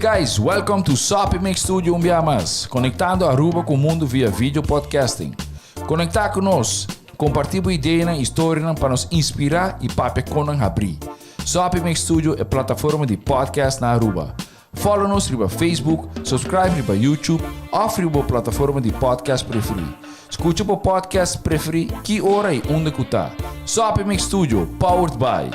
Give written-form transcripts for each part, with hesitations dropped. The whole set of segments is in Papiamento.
guys, welcome to Soppy Mix Studio un bia mas, conectando Aruba cu mundo via video podcasting. Conecta cu nos, comparti bo ideanan y storianan pa nos inspira y papia con nan habri. Soppy Mix Studio e plataforma di podcast na Aruba. Follow nos riba Facebook, subscribe riba YouTube of riba bo plataforma di podcast preferi. Scucha bo podcast preferi ki ora y unda cu ta. Soppy Mix Studio, powered by.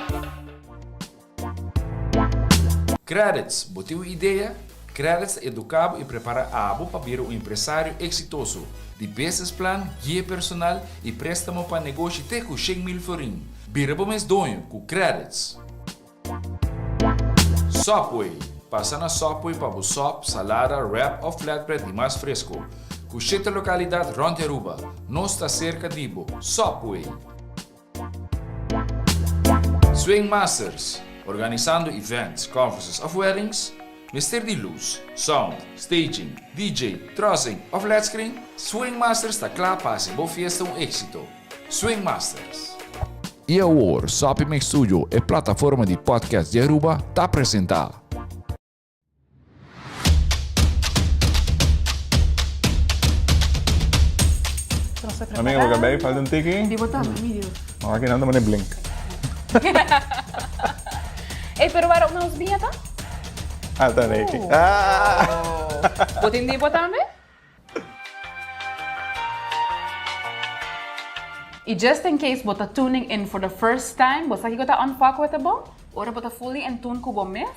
Credits, bo tin un idea? Credits ta educa bo y prepara abo pa bira un empresario exitoso. Di business plan, guia personal y prestamo pa negoshi te cu 100,000 florin. Bira bo mes doño cu Credits. Subway, Pasa na Subway pa bo sop, salada, wrap of flatbread di mas fresco. Cu shete localidad rond di Aruba. Nos ta cerca di bo. Subway! Swing Masters, Organisando events, conferences of weddings? Mester di luz, sound, staging, DJ, trussing of led screen? Swing Masters ta cla pa haci bo fiesta un exito. Swing Masters. Y awor, Soppy Mix Studio, e plataforma di podcast di Aruba, ta presenta. Amiga, bo cabey falta un tiki. Di bo tambe, mi Dios. No, aki nan ta pone blink. Ey, pero waarom nos biña ta? Ah, ta neki. Ah! Bo tin di bo tambe? Y just in case bo ta tuning in for the first time, bo sa kico ta unfuckwithable? Ora bo ta fully in tune cu bo mes,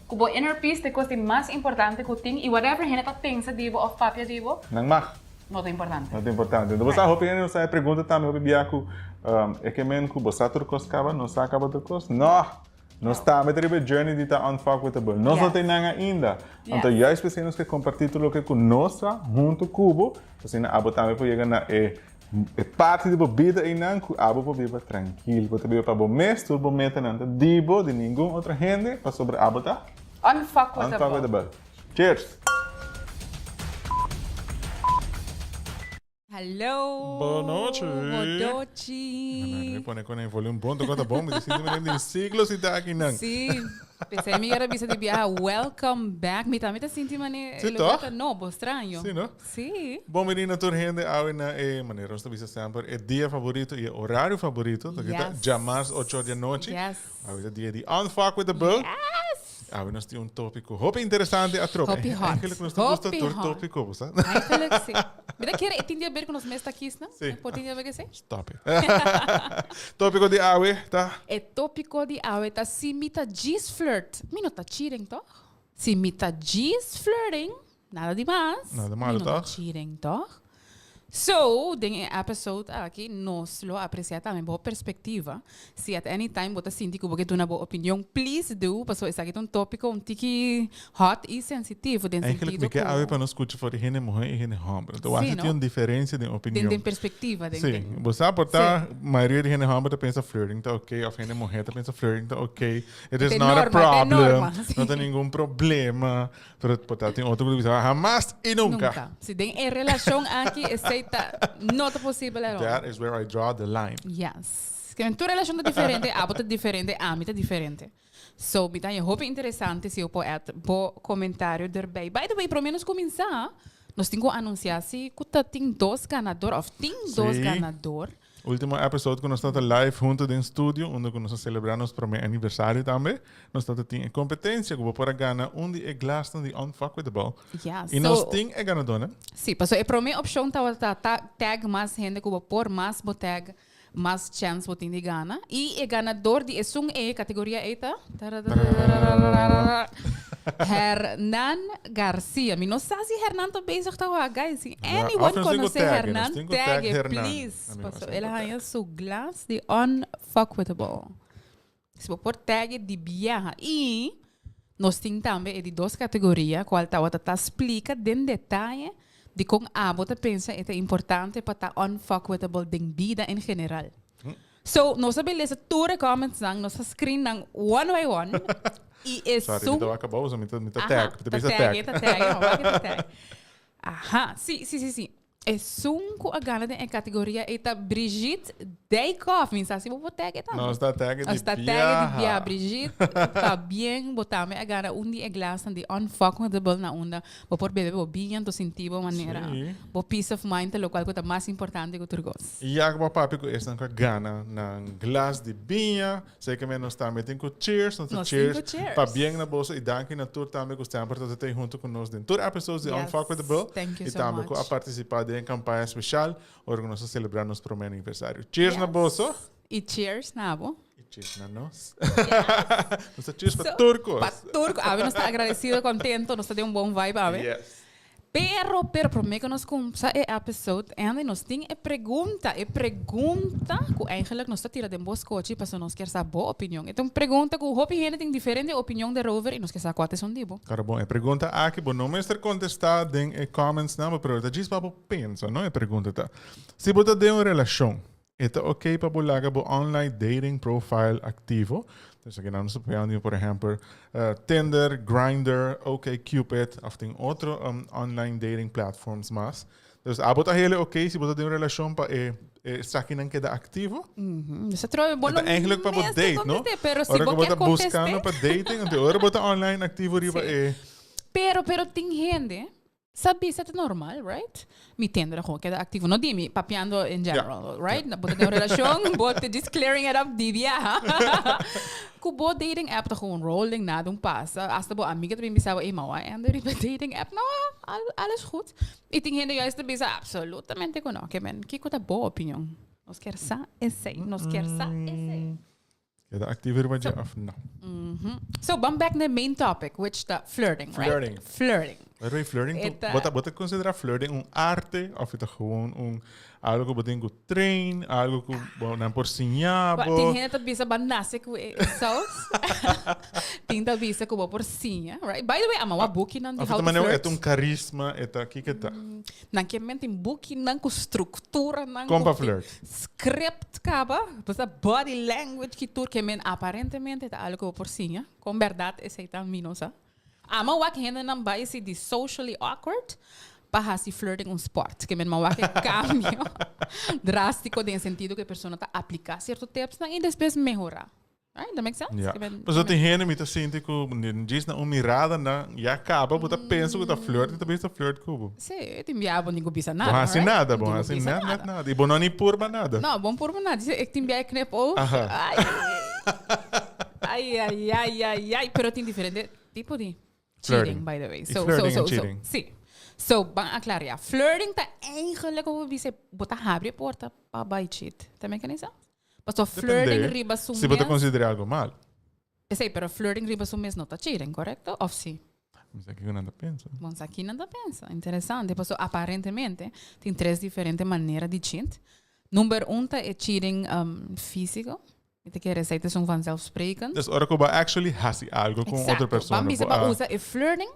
cu bo inner peace ta e cos di mas importante cu tin y whatever hende ta pensa di bo of papia di bo, Nan mag. no ta importante. No ta importante. Enton bo sa hopi hende no sa e pregunta tambe hopi bia cu e ke men cu bo sa tur cos caba, no sa caba tur cos? No! Nos tambe ta riba e journey di ta unfuckwithable. Nos no ta einan ainda. Anto juist p'esei nos ke kompartí tur loke ku nos sa huntu ku bo, asina abo tambe por yega na e e parti di bo bida einan ku abo por biba trankil. Bo ta biba pa bo mes, tur bo metanan ta di bo, di ningun otro hende, pasobra abo ta Unfuckwithable. Unfuckwithable. Cheers! Hallo. Bo nochi. Bo dochi. Mi pone con e volume bon, tocó ta bon, mi ta sinti mi den siglo si ta aki nan. Sí. Pensé mi era bisa di biaha, welcome back. Mi tambe ta sinti mane Sí, lo toch? ta nobo, straño. Sí, no? Sí. Bon bini na tur hende awe na e manera nos ta bisa semper e dia favorito y e horario favorito, ta kita Yes. djamars ocho or di anochi. Yes. Awe ta dia di Unfuck with the Bull. Yes. Awe nos tin un tópiko hopi interesante atrobe. Hopi hot. Eigenlijk nos ta gusta Hopi tur hot. tópiko, bo sa? Eigenlijk sí. Mi ta kere e tin di haber ku nos mes ta kis, no? Sí. Por tin di haber ku esei? Stop it. Tópiko di awe ta? E tópiko di awe ta si mi ta djis flirt, mi no ta cheating, toch? Si mi ta djis flirting, nada di mas. Nada malo, Mi no ta toch? cheating, toch? So, den e episode aki nos lo aprecia tambe bo perspectiva. Si at any time bo ta sinti cu bo ke duna bo opinion, please do, pasobra esaki ta un topico un tiki hot y sensitivo den Eigenlijk sentido mi ke cu awe pa nos scucha for di hende muhe y hende homber. Enton Sí, wak si no? tin un diferencia den Den opinion. den perspectiva, den Sí, den bo sa por ta Sí. mayoria di hende homber ta pensa flirting ta ok of hende muhe ta pensa flirting ta ok. It is Te not a norma, te problem. norma, sí. No ta ningun problema. Pero por ta tin otro ku ta bisa hamas y nunca. Nunca. Si den e relacion aki esey ta no ta posibel at all. That is where I draw the line. Yes. Ke men tur relacion ta diferente, abo ta diferente, ami ta diferente. So mi ta haña hopi interesante si bo por add bo comentario derbij. By the way, prome nos cuminsa, nos tin cu anuncia si cu ta tin dos ganador of tin dos Sí. ganador. Ultimo episode cu nos tata live hunto den studio, unda cu nos a celebra nos prome aniversario tambe, nos tata tin e competencia cu bo por a gana un di e glasnan di Unfuckwithable. Ja, Y nos so tin e ganadornan. Sí, paso e prome opcion tabata ta tag mas hende cu bo por, mas bo tag, mas chance bo tin di gana. Y e ganador di esun e categoria ey ta Hernan Garcia. Mi no sa si Hernan ta bezig ta wak, guys. Si Ja, anyone of nos tin cu conoce tag e, nos Hernan, tin cu tag tag e, Hernan. please. Amigo, Paso nos tin el cu haña tag. su glas di unfuckwithable. Si bo por tag e di biaha. Y nos tin tambe e di dos categoria, cual tawata ta splica den detaye dicon abo ta pensa e ta importante pa ta unfuckwithable den bida en general. So, nos a bin lesa tur e comments nan, nos a screen nan one by one. Y Sorry, mi esun... ta wak abou, so mi ta, mi ta Aha, tag. Mi ta ta bisa tag, tag. e ta tag, no, wak e ta tag. Aha, sí, sí, sí, sí. Esun ku a gana den e kategoria ei ta Brigitte Dijkhoff. Mi sa si bo por tag e tambe. Nos ta tag e di Nos ta tag e di biaha. Brigitte, pabien bo tambe a gana un di e glasnan di Unfuckwithable na unda bo por bebe bo biña anto sinti bo manera. Bo peace of mind ta lokual ku ta mas importante ku tur kos. I ya ku bo a papia ku esnan ku a gana nan glas di biña, Zeker men nos tambe tin ku cheers, nos ta cheers pabien na boso i danki na tur tambe ku semper ta tei huntu ku nos den tur episodes di Unfuckwithable i tambe ku a partisipa den e kampaña speshal ora ku nos a selebrá nos promé aniversario. Cheers na boso! I cheers na bo. I cheers na nos. Nos ta cheers pa tur kos. Pa tur kos. Awe nos ta agradesido, kontento, nos ta den un bon vibe awe. Yes. Pero, pero, promé ku nos kumsa e episode, Andy, nos tin e pregunta, e pregunta ku eigenlijk nos ta tira den bo skochi pasobra nos kier sa bo opinion. E ta un pregunta ku hopi hende tin diferente opinion derover i nos kier sa kua ta esun di bo. Karo bon, e pregunta aki bo no mester kontestá den e commentsnan, pero ta djis pa bo pensa, no? E pregunta ta, si bo ta den un relashon, E ta ok pa bo laga bo online dating profile aktivo. Dus aki nan nos ta papia di por ehempel Tinder, Grindr, OkCupid of tin otro online dating platforms mas. Dus abo ta hele ok si bo ta den un relashon pa e esakinan keda aktivo. Dus atrobe bo no E ta eigenlijk pa bo mester date, no? kontest'é, pero si Ora bo ku bo kier ta buskando kontest'é. pa dating, anto ora bo ta online aktivo riba e. Pero, pero tin hende Sa bisa ta normal, right? Mi tendra gewoon keda activo. No di mi, papiando in general, right? Bo ta den un relacion, bo ta just clearing it up di biaha. Cu bo dating app ta gewoon rolling, nada un pasa. Hasta bo amiga ta bin bisa bo, ey, ma why anda riba dating app? No, alles goed. Y tin hende juist ta bisa absolutamente cu no. Ke men, kico ta bo opinion? Nos kier sa esey, nos kier sa esey. Keda activo riba dje of no? So, ban back na e main topic, which ta flirting, right? Flirting. Flirting. By the way, flirting, E ta- bo ta, bo ta considera flirting un arte of e ta gewoon un algo cu bo tin cu train, algo cu bo nan por siña Ba, bo? tin hende ta bisa ban nace cu e saus. Tin ta bisa cu bo por siña, right? By the way, ama wak bukinan di Of e how ta to manera flirt. e ta un carisma, e ta kiko e ta? Nan ke men tin bukinan ku strukturanan Kon pa ku tin flirt? script kaba, pues a body language ki tur ke men aparentemente ta algo ku bo por siña. Kon bèrdat esei ta mi no sa. Ama wak hendenan bai si di socially awkward pa hasi flirting un sport. Ke men ma wak e kambio drástiko den e sentido ku e persona ta apliká sierto tipsnan i despues mehorá. Right? That makes sense? Ja. Ik ben- Pasobra tin hende mi ta sinti ku djis na un mirada nan ya kaba bo ta pensa ku ta flirt i ta bisa flirt ku bo. Sí, tin bia bo ni ku bisa nada. Bo hasi right? nada, bo Tin ku hasi bisa net net nada. I bo no ni purba nada. No, bon purba nada. Dice, ik tin bia e knip oog. Aha. Ai, ai, ai, ai, ai, ai. Pero tin diferente tipo di cheating, Flirting. by the way. I So, so, flirting so, en so, cheating. sí. So, ban aclaria. Flirting ta eigenlijk, hoe we bisa, bo ta habri e porta pa bai cheat. Ta make any sense? Paso flirting Depende. riba su Si bo ta mes. considera algo mal. Esey, pero flirting riba su mes no ta cheating, correcto? Of si? Mi sa kico nan ta pensa. Bon, sa ki nan ta pensa. Interesante. Paso aparentemente tin tres diferente manera di cheat. Number un ta e cheating um, físico. Mi ta kere esey ta esun vanzelfsprekend. Dus ora cu bo actually haci algo cu un otro Exacto. persona. Ban bisa bo pa a- usa e flirting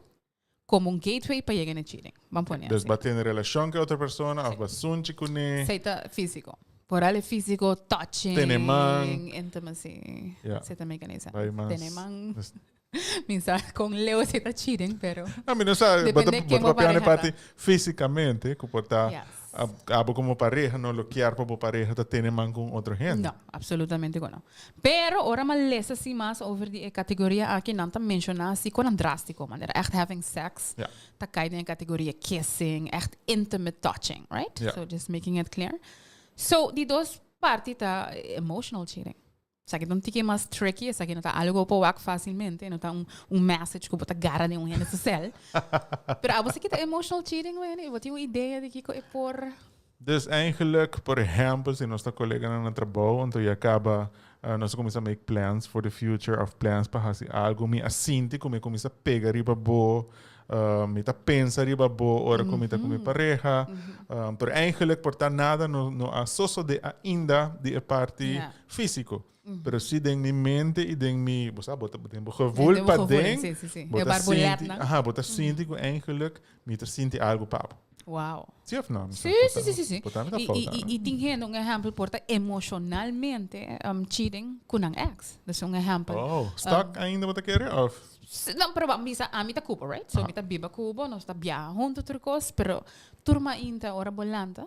como un gateway pa yega na e cheating. Ban pone Dus así. bo tene relacion cu e otro persona of bo sunchi cune. Esey ta físico. Vooral e físico, touching, Tene man. intimacy. Ja. Esey ta make any sense. Bai mas. Tene man. Dus Mi sa con leu esey ta cheating, pero. No, mi no sa, bo ta Depende bo ken ta bo papia na e pareha parti ta. físicamente, cu por ta Yes. abo como pareha no lo kier pa bo pareha ta tene man cu un otro hende. No, absolutamente cu no. Pero ora mi a lesa así mas over di e categoria aki, nan ta menciona así con nan drástico, manera echt having sex ta cay den e categoria kissing, echt intimate touching, right? So just making it clear. So di dos parti ta emotional cheating. Esaki ta un tiki mas tricky, esaki no ta algo ku bo por wak fásilmente, no ta un un message ku bo ta gara den un hende su sel. Pero abo sa kita emotional cheating, Wendy? Bo tin un idea di kiko e por? Dus eigenlijk, por ehempel, si nos ta coleganan na trabou, anto ya caba nos a cuminsa make plans for the future of plans pa haci algo, mi a sinti cu mi a cuminsa pega riba bo, mi ta pensa riba bo ora cu mi ta cu mi pareha. Pero eigenlijk por ta nada no no a sosode ainda di e parti fisico. Pero si den mi mente y den mi, bo sa, bo ta den bo gevoel paden, bo ta sinti, aha, bo ta sinti cu eigenlijk mi ta sinti algo pa bo. Wow. Sí of no? Sí, sí, sí, sí, sí. Por ta mi ta Y, fout y, y, y tin hende, un ehempel, por ta emocionalmente um, cheating cu nan ex. Dus un ehempel. Oh, stuck ainda bo ta kere of? No, pero ban bisa ami ta Cuba, right? So mi ta biba Cuba, nos ta biaha hunto tur cos, pero tur mainta ora bo lanta,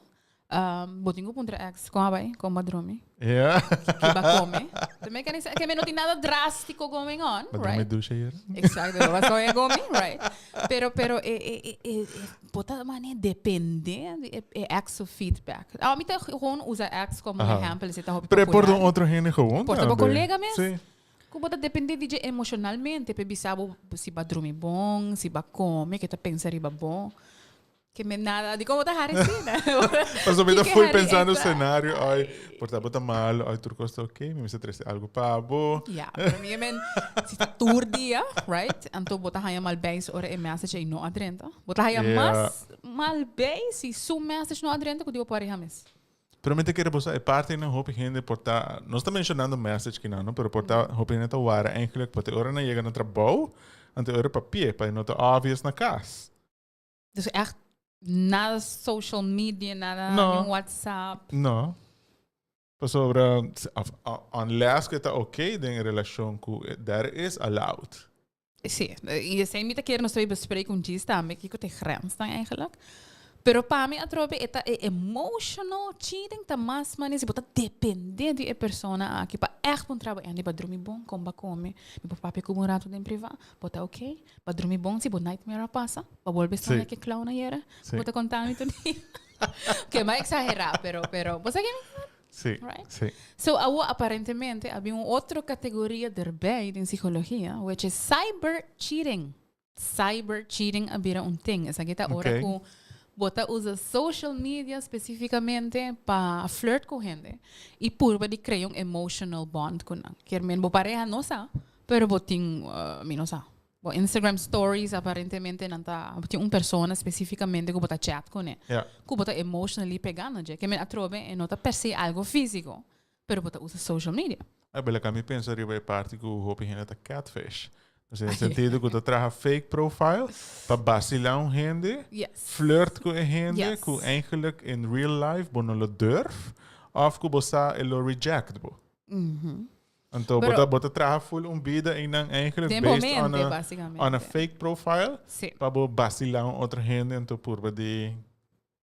bo tin cu puntra ex con a bay, con bo a drumi, ki bo a come. Ta make any sense? Ke no tin nada drastico going on, Bo drumi right? douche ayer? Exacto, bo a soña con mi, right? Pero, pero e, e, e, e, e, bo ta mane depende di e, e ex su feedback. Ami ta gewoon usa ex como ehempel, esey ta hopi Pero e por popular. ta un otro hende gewoon Por ta bo tambe. colega mes. Sí. Ku bo ta dependé di dje emoshonalmente p'e bisa bo si bo a drumi bon, si bo a kome, ke ta pensa riba bo. Ke men nada, dikon bo ta hari asina? Pasobra mi ta Kiko full hari pensando esta? scenario, ay, por ta bo ta malo, ay, tur kos ta ok, mi mester trese algu pa bo. Ya, pero mi men, si ta tur dia, right? Anto bo ta haña mal beis ora e message ei no a drenta. Bo ta haña mas mal beis si su message no a drenta ku di bo por a riha mes. Pero mi ta kere bo sa e parti nan hopi hende por ta, nos ta mencionando message kinan no, pero por ta hopi hende ta wara eigenlijk pa te ora nan yega na trabou, anto e ora pa pie, pa e no ta obvious na cas. Dus echt nada social media, nada No. ni un WhatsApp. No. Pasobra, of, unless ku e ta oké den e relashon ku there is allowed. Sí, y esey mi ta kier nos ta bespreken un djis tambe, kiko ta e grensnan eigenlijk. Pero pa mi atrobe e ta e emotional cheating ta mas manera si bo ta depende di e persona aki pa echt bon trabou. Andy, bo a drumi bon? Kon bo a kome? Mi por papia ku bo un rato den priva? Bo ta oké? Bo a drumi bon? Si bo nightmare a pasa? Bo a bolbe soña ke clown ayera? Bo ta konta mi tur dia? Oké, mi a exagera, pero, pero, bo sa ke mi ta Sí, Right? sí. So awo aparentemente a bin un otro categoria derbij den psicologia, which is cyber cheating. Cyber cheating a bira un ting. Esaki ta ora cu bo ta usa social media specificamente pa flirt cu hende y purba di crea un emotional bond cu nan. Kier men bo pareha no sa, pero bo tin, mi no sa, Bo Instagram stories aparentemente nan ta tin un persona specificamente cu bo ta chat cune. Cu bo ta emotionally pega na dje. Ke men atrobe e no ta per se algo fisico, pero bo ta usa social media. Ay, bela ka mi pensa riba e parti cu hopi hende ta catfish. Dus den sentido cu ta traha fake profile pa basila un hende, flirt cu e hende cu eigenlijk in real life bo no lo durf of cu bo sa e lo reject bo. Anto bo ta bo ta traha full un bida einan eigenlijk Den based bo on mente, a básicamente. on a fake profile Sí. pa bo basila un otro hende anto purba di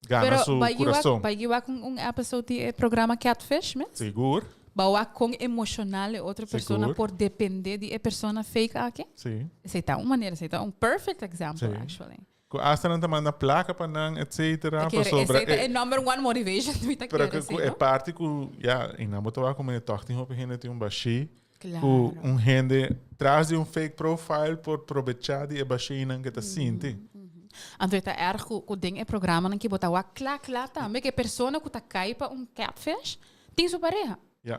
gana Pero su bai wak, kurason. bai wak un, un episode di e programa Catfish mes? Sigur, Ba wak kon emocional e otro persona Sigur. por depende di e persona fake aki? sí. Esei ta un manera, esei ta un perfect example Sí. actually. Ku hasta nan ta manda plaka pa nan, etcetera, Ta kere, pasobra esei ta e e number one motivation mi ta Pero kere, ku sí, ku e no? parti ku ya, i nan bo ta wak como e tòg tin hopi hende tin un bashí Claro. ku un hende tras di un fake profile por probechá di e bashínan ke ta sinti. Anto e ta erg ku ku den e programanan ki bo ta wak kla kla tambe ku e persona ku ta kai pa un catfish tin su pareha. Ya.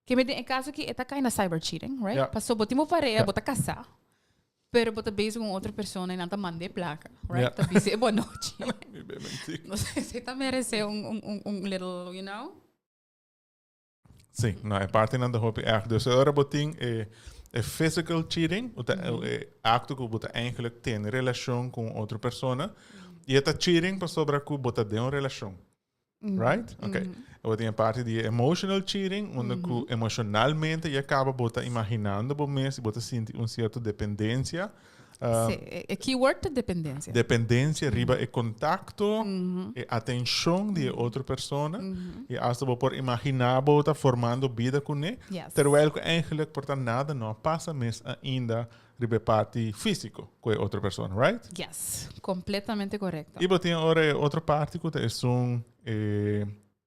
Ke mi den e kaso aki e ta kai na cyber cheating, right? Ya. Paso bo tin bo pareha, Ya. bo ta kasá. Pero bo ta bezig cu un otro persona y nan ta manda e placa, right? Ja. Ta bisa e bonochi. Mi be mentí. No sé si ta merece un, un, un, un little, you know? Sí, no, e parte nan ta hopi erg. Dus ora bo tin e, e physical cheating, o ta, e acto cu bo ta eigenlijk tene relacion cu un otro persona, y e ta cheating pasobra cu bo ta den un relacion. Right? Ok. Bo tin e parti di emotional cheating, unda ku emocionalmente ya kaba bo ta imaginando bo mes y bo ta sinti un cierto dependencia. Sí, e keyword ta dependencia. Dependencia riba e contacto, e atencion di e otro persona. Y hasta bo por imagina bo ta formando bida kuné. Terwijl ku eigenlijk por ta nada no a pasa mes ainda riba e parti físico cu e otro persona, right? Yes, completamente correcto. Y bo tin ora e otro parti cu ta esun e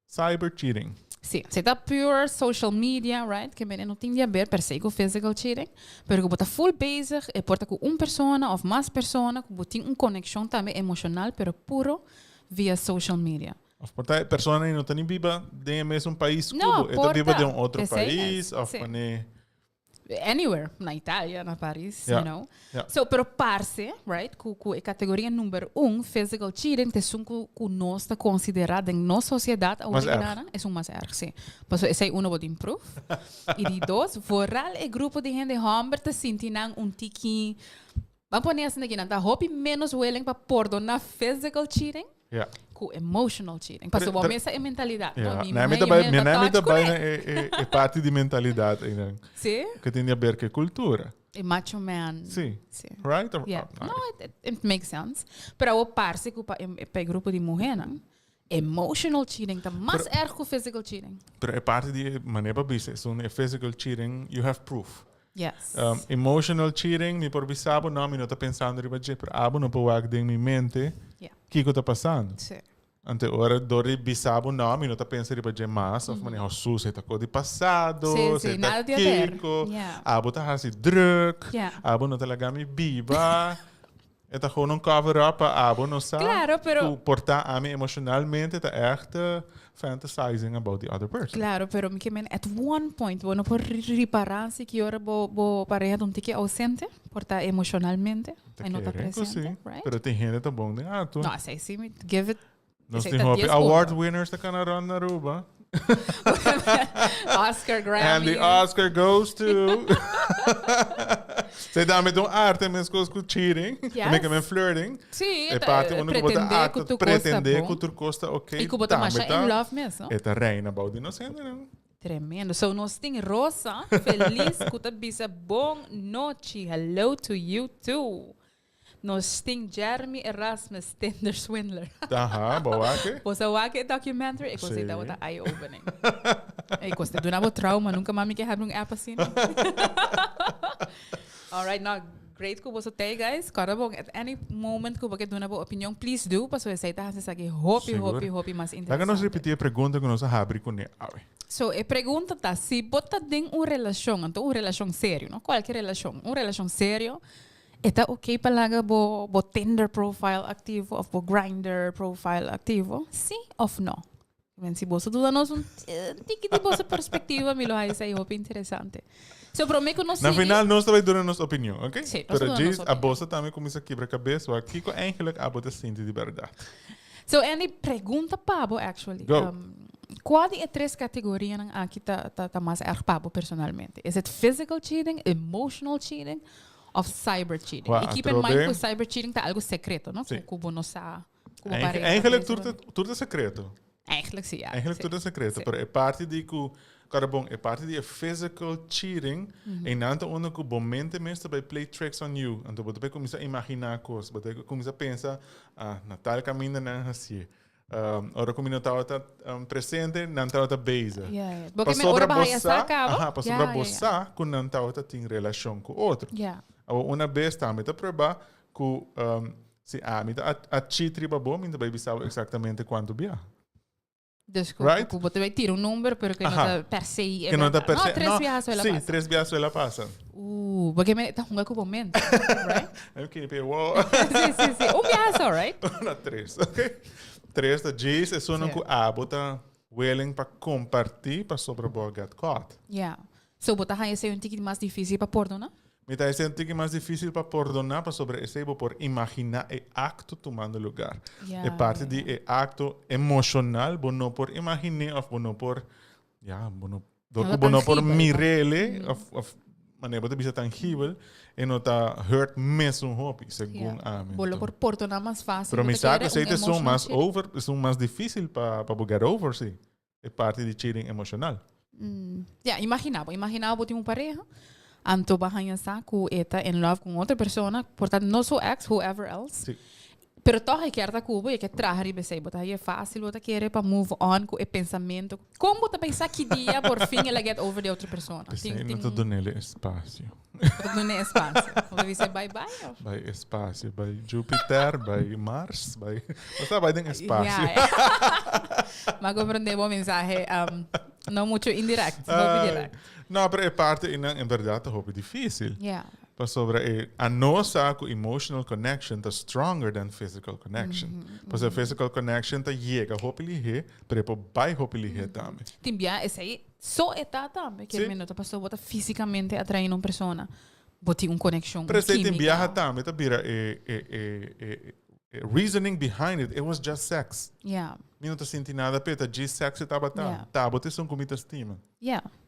cyber cheating. Sí, si ta pure social media, right? Ke mene no tin di haber per se cu physical cheating, pero cu bo ta full bezig, e por ta cu un persona of mas persona, cu bo tin un conexion tambe emocional, pero puro via social media. Of por ta e persona no ta ni biba den e mesun pais cu No, bo, e ta por biba ta. den un otro Esei pais mes, of sí. mane. Anywhere, na Italia, na Paris, you know. So, pero parce, right, cu, cu e categoria number un, physical cheating, ta esun cu, cu nos ta considera den nos sociedad Mas awor erg. kidanan, esun mas erg, si. Pasobra esey uno bo tin proof. Y di dos, vooral e grupo di hende homber ta sinti nan un tiki, ban pone asina aki, nan ta hopi menos willing pa pordona physical cheating. Ja. Ku emotional cheating. Pasobra bo mesa e mentalidat. Ja. No, mi Nee, mi muhé, ta mi bai, muhé mi ta nee, mi ta touch bai ku na e, e, e parti di mentalidat einan. Sí? Ku tin di haber ku e kultura. E macho man. Si. Si. Right? Or, Yeah. or- No, it makes sense. Pero awo parce ku pa e, pa e grupo di muhernan, emotional cheating ta mas erg ku physical cheating. Pero e parte di manera pa bisa, esun e physical cheating, you have proof. Yes. Emotional cheating, mi por bisa bo, no, mi no ta pensando riba dje, pero abo no por wak den mi mente kiko ta pasando. Si. Ante ora dor di bisa bo, no, mi no ta pensa riba dje mas, of manera, oh, su, ta ko di pasado, Si, si, se ta nada di haber. kiko, abo ta hasi druk, abo no ta laga mi biba. E ta gewoon un cover up pa abo no sa. Claro, pero Ku por ta ami emocionalmente ta echt fantasizing about the other person. Claro, pero mi ke men at one point bo no por ripara si ki ora bo pareha ta un tiki ausente, por ta emocionalmente, Ta e no ta kere ku presente, si, right? Pero tin hende ta bon den ato. No, esei si, mi give it. Nos Esei tin ta hopi 10 award punto. winners ta kana rond na Aruba. Oscar, Grammy. And the Oscar goes to. Zij daarmee doen arte mescos cu cheating. Yes. Make men flirting. Si, E parte unda cu bo ta pretende acto, cu tu costa pretende bon. cu tur costa ok. Y cu bo ta Tambe masha in love mes, no? E ta reina bou di nos hendenan. Tremendo. So nos tin Rosa feliz cu ta bisa bon nochi. Hello to you too. Nos tin Jeremy Erasmus, Tinder Swindler. Aha, bo wak e? Bo sa wak e documentary? E cos ei Si. tabata eye opening. E cos ta duna bo trauma. Nunca mas mi ke habri un app asina. All right, no, great cu boso tey, guys. Corda bon, at any moment cu bo ke duna bo opinion, please do, pasobra esey ta haci esaki hopi, Sigur. hopi, hopi mas Laga nos interesante. repiti e pregunta cu nos a habri cune awe. So, e pregunta ta, si bo ta den un relacion, anto un relacion serio, no cualkier relacion, un relacion serio, e ta ok pa laga bo Tinder profile activo of bo Grindr profile activo? Si of no? Men si boso duda nos un tiki di boso perspectiva, mi lo haci esey hopi interesante. So, prome cu nos Na sigui final nos ta bay duna nos opinion, ok? Si, nos Pero ta duna djis nos a opinion. boso tambe cuminsa kibra cabes wak kico eigenlijk abo ta sinti di berdad. So, Andy, pregunta pa bo actually. Go. Cua di e tres categorianan aki ta mas erg pa bo personalmente? Is it physical cheating, emotional cheating of cyber cheating? Wa, Y keep in mind atrobe. cu cyber cheating ta algo secreto, no? Si. Cu bo no sa cu bo Eigen- pareha Eigenlijk bezig tur ta, tur ta secreto. Eigenlijk si, ja. Eigenlijk Si. tur ta secreto, Si. pero e parti di cu, cara bon, e parti di e physical cheating, e nan ta unda cu bo mente mes ta bay play tricks on you. Anto bo ta bay cuminsa imagina cos, bo ta bay cuminsa pensa, ah, na tal caminda nan hacié. Ora cu mi no tabata presente, nan tabata bezig. Ja, ja. Bo ke men Pasobra ora ba bo haya sa, sa caba? aha, pasobra Ja, bo ja, ja. sa cu nan tabata tin relacion cu otro. Awo una bes tambe ta prueba cu si ami ta a cheat riba bo, mi ta bay bisa bo exactamente cuanto bia. Dus cu, Right? cu bo ta bay tira un number, pero que no ta per se e Que no ta verdad. per se. No, tres no, biaha so el a Si, pasa. tres biaha so el a pasa. Porque me ta hunga cu bo mente, right? Ok, pero wow. Si, si, si. Un biaha so, right? No, tres, ok. Tres ta djis, esun cu abo ta willing pa comparti pasobra bo a get caught. Ja. So bo ta haña esei un tiki mas dificil pa pordona? Mi ta esei un tiki mas dificil pa pordona pasobra esei bo por imagina e acto tumando lugar. E parti di e acto emocional bo no por imaginé of bo no por, ja, bo no, dor No cu ta bo no por tangibel. mirele of, of manera bo ta bisa tangibel, e no ta hurt mesun hopi, segun ami. Bo lo por pordona mas facil. Pero bo mi ta sa kere cu esei un ta esun emotional mas cheat. over, esun mas dificil pa bo get over, si. E parti di cheating emocional. Ja, imagina bo, imagina bo tin un pareha, anto bo a haña sa cu e ta in love cu un otro persona, por ta no su ex, whoever else. Pero toch e kier ta cu bo y e kier traha riba esey. Bo ta haña facil, bo ta kere pa move on cu e pensamento. Con bo ta pensa ki dia por fin el a get over di otro persona? P'esey Tin, no tin ta dunele espacio. Bo ta dun'e espacio. Bo ta bisa bye bye of? Bai espacio, bai Jupiter, bai Mars, bai, bo sa bai den espacio. Ja, ja. Ma comprende bo mensahe, no mucho indirect, hopi direct. No, pero e parte einan en berdad ta hopi dificil. Pasobra e a nos sa cu emotional connection ta stronger than physical connection. Pasobra physical connection ta yega hopi lihe, pero e por bai hopi lihe tambe. Tin bia esey so e ta tambe, kier men no ta pasobra bo ta fisicamente atrae na un persona, bo tin un conexion, un Pero esey tin química. biaha tambe ta bira e reasoning behind it, it was just sex. Mi no ta sinti nada p'e, ta djis sex e tabata. Ta bo ta esun cu mi ta stima.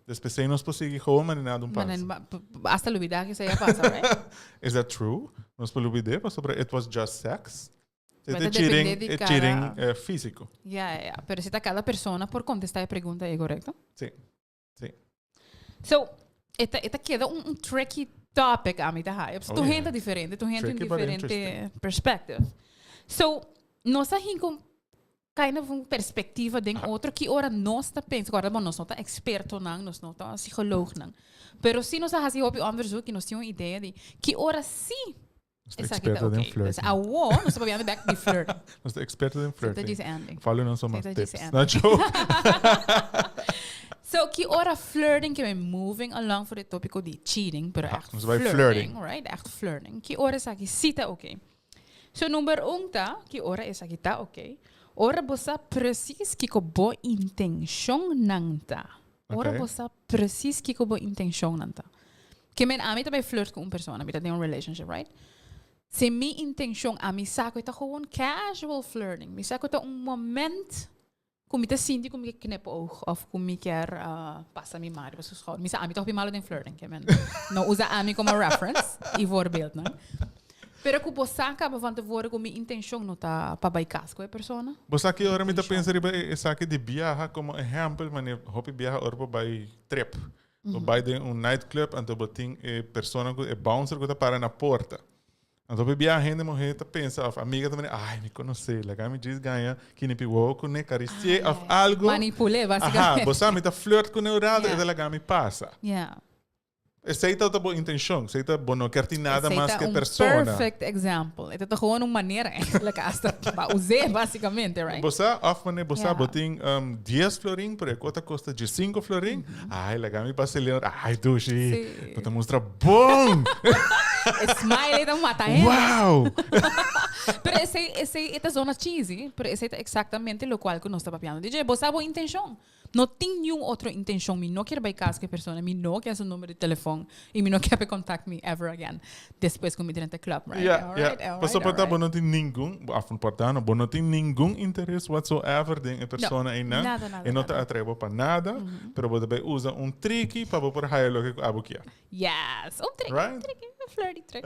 Despues ei nos por sigui gewoon manera nada un pasa. Manera hasta lubida cu esei a pasa, right? Is that true? Nos por lubid'é pasobra it was just sex? E Pero ta ta cheating, depende di e cada cheating físico. Ja, ja, ja. Pero si ta cada persona por contesta e pregunta ei, correcto? Si. Si. So, e ta, e ta keda un tricky topic ami ta haya. Oh, Tur yeah. hende ta diferente, tur hende tin Tricky but diferente interesting. perspective. So, nos a hinca un kind of un perspectiva den otro ki ora nos ta pensa. Guarda bon, nos no ta expertonan, nos no ta psicoloognan. Pero si nos a haci hopi onderzoek y nos tin un idea di ki ora si Nos ta esaki ta experto den oké. Dus flirting. awo nos ta papiando bek di flirting. Nos ta experto den Sita flirting. djis Andy. Follow nos so mas Sita djis tips. Andy. Na joke. So, ki ora flirting ke men moving along for de topico di cheating, pero Ja, echt nos bai flirting, flirting. right? Echt flirting. Ki ora esaki si ta oké. So, number un ta, ki ora esaki ta oké. Ora bo sa precies kiko bo intencionnan ta. Ora Oké. bo sa precies kiko bo intencionnan ta. Ke men ami ta bai flirt ku un persona, mi ta den un relationship, right? Si mi intencion, ami sa ku e ta gewoon casual flirting. Mi sa ku ta un moment ku mi ta sinti ku mi ke knipoog of ku mi kier pasa mi man riba su schouder. Mi sa ami ta hopi malo den flirting, ke men no usa ami como reference y voorbeeldnan. Pero ku bo sa kaba van tevoren ku mi intencion no ta pa bai kas ku e persona. Bo sa ki ora mi ta pensa riba e esaki di biaha como ehempel, manera hopi biaha ora bo bai trip. Bo bai den un nightclub anto bo tin e persona ku e bouncer ku ta para na porta. Anto hopi biaha hende muhé ta pensa of amiga ta mira, ay mi konosé, laga mi djis gaña kinipi wowo kuné, karisié of algo. Manipulé Aha, basikamente. bo sa mi ta flirt kuné un rato, e ta laga mi pasa. Esei ta bo intencion, esei ta bo no kier tin nada Esei mas ta ke un persona. perfect example. E ta gewoon un manera eigenlijk hasta pa us'é basicamente, right? Bo sa, of wanneer bo sa, bo Ja. tin 10 florin, pero e kos ta kosta 15 florin. Ai, laga mi pasa Leon. Ai, dushi, Sí. bo ta mustra bon! E smiley ta mata hende. Wow! Pero esei, esei e ta zona cheesy, pero esei ta exactamente locual cu nos ta papiando. DJ, bo sa bo intencion. No tin niun otro intencion, mi no kier bay cas cu e persona, mi no kier su numero di telefon y mi no kier p'e contact mi ever again despues cu mi drenta club, right? Ja, Alright, ja. alright, Pasobra por ta alright. bo no tin ningun, of por ta no, bo no tin ningun interes whatsoever den e persona einan. nada, nada, E no ta nada. atrae bo pa nada, pero bo ta bay usa un triki pa bo por haya loke cu abo kier. Yes, un trick, un Right? trick, un flirty trick.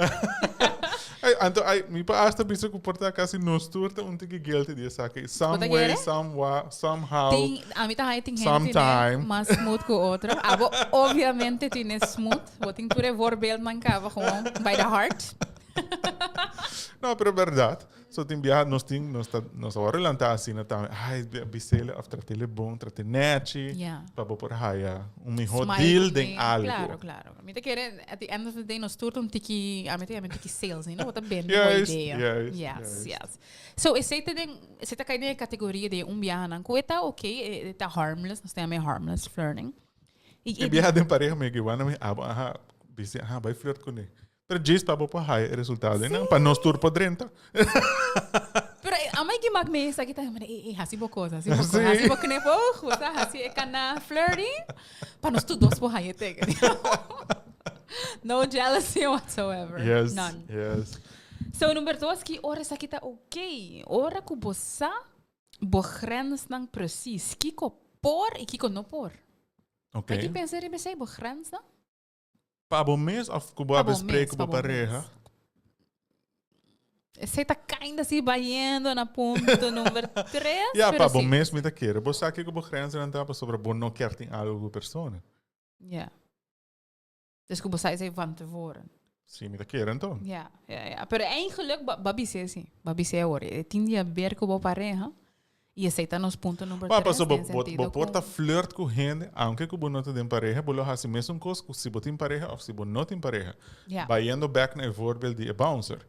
Ay, anto, ay, mi pa hasta bisa ku por ta casi nos tur ta un tiki guilty di esaki. Some Bo ta way, kere? somewha, somehow. Tin, ami ta hay tin gente Sometime. tine mas smooth ku otro. Abo obviamente tine smooth. Bo tin tur e voorbeeldnan kaba gewoon by the heart. No, pero berdad. So tin biaha nos tin, nos ta, nos a wòrdu lantá asina tambe. Ai, bis'é of trat'é bon, trat'é nèchi. Ja. Pa bo por haya un mihó Smile deal ku den mi. algo. Claro, claro. Mi ta kere, at the end of the day, nos tur ta un tiki, ami ta yama un tiki sales, no? Bo ta bende bo Juist, idea. juist, Yes, juist. yes. So, esei ta den, esei ta kai den e kategoria di un biahanan ku e ta ok, e ta harmless, nos ta yama e harmless flirting. I, E i, biaha den pareha mi ki wanda mi abo, aha, bisi, aha, bai flirt kuné. Pero djis pa bo por haya e resultado einan, pa nos tur por drenta. Pero amai ki mak me esaki ta mane, ey, ey, hasi bo cosa, hasi bo cosa, Sí. hasi bo knipoog, bo sa, hasi e kana flirty, pa nos tur dos por haya teken. No jealousy whatsoever. Yes, None. yes. So, number dos, ki ora esaki ta ok? Ora ku bo sa bo grensnan precies. Kiko por i kiko no por. Ok. Aki pensa riba esei, bo grensnan? Pa bo mes of ku bo a bespreek ku bo pareha? Esei ta kinda si bayendo na punto number tres. Ja, pa bo mes mi ta kere. Bo sa kiko bo grenzennan ta pasobra bo no kier tin algo ku persona. Ja. Dus ku bo sa esei van tevoren. Si, mi ta kere anto. Ja, ja, ja. Pero eigenlijk, ba bis'é si. Ba bis'é awor. E tin di haber ku bo pareha. I esei ta nos punto number Pa, tres paso bo, den bo, sentido bo por ku ta flirt ku hende, aunke ku bo no ta den pareha, bo lo hasi mesun kos ku si bo tin pareha of si bo no tin pareha. Ja. Bayendo bek na e voorbeeld di e bouncer.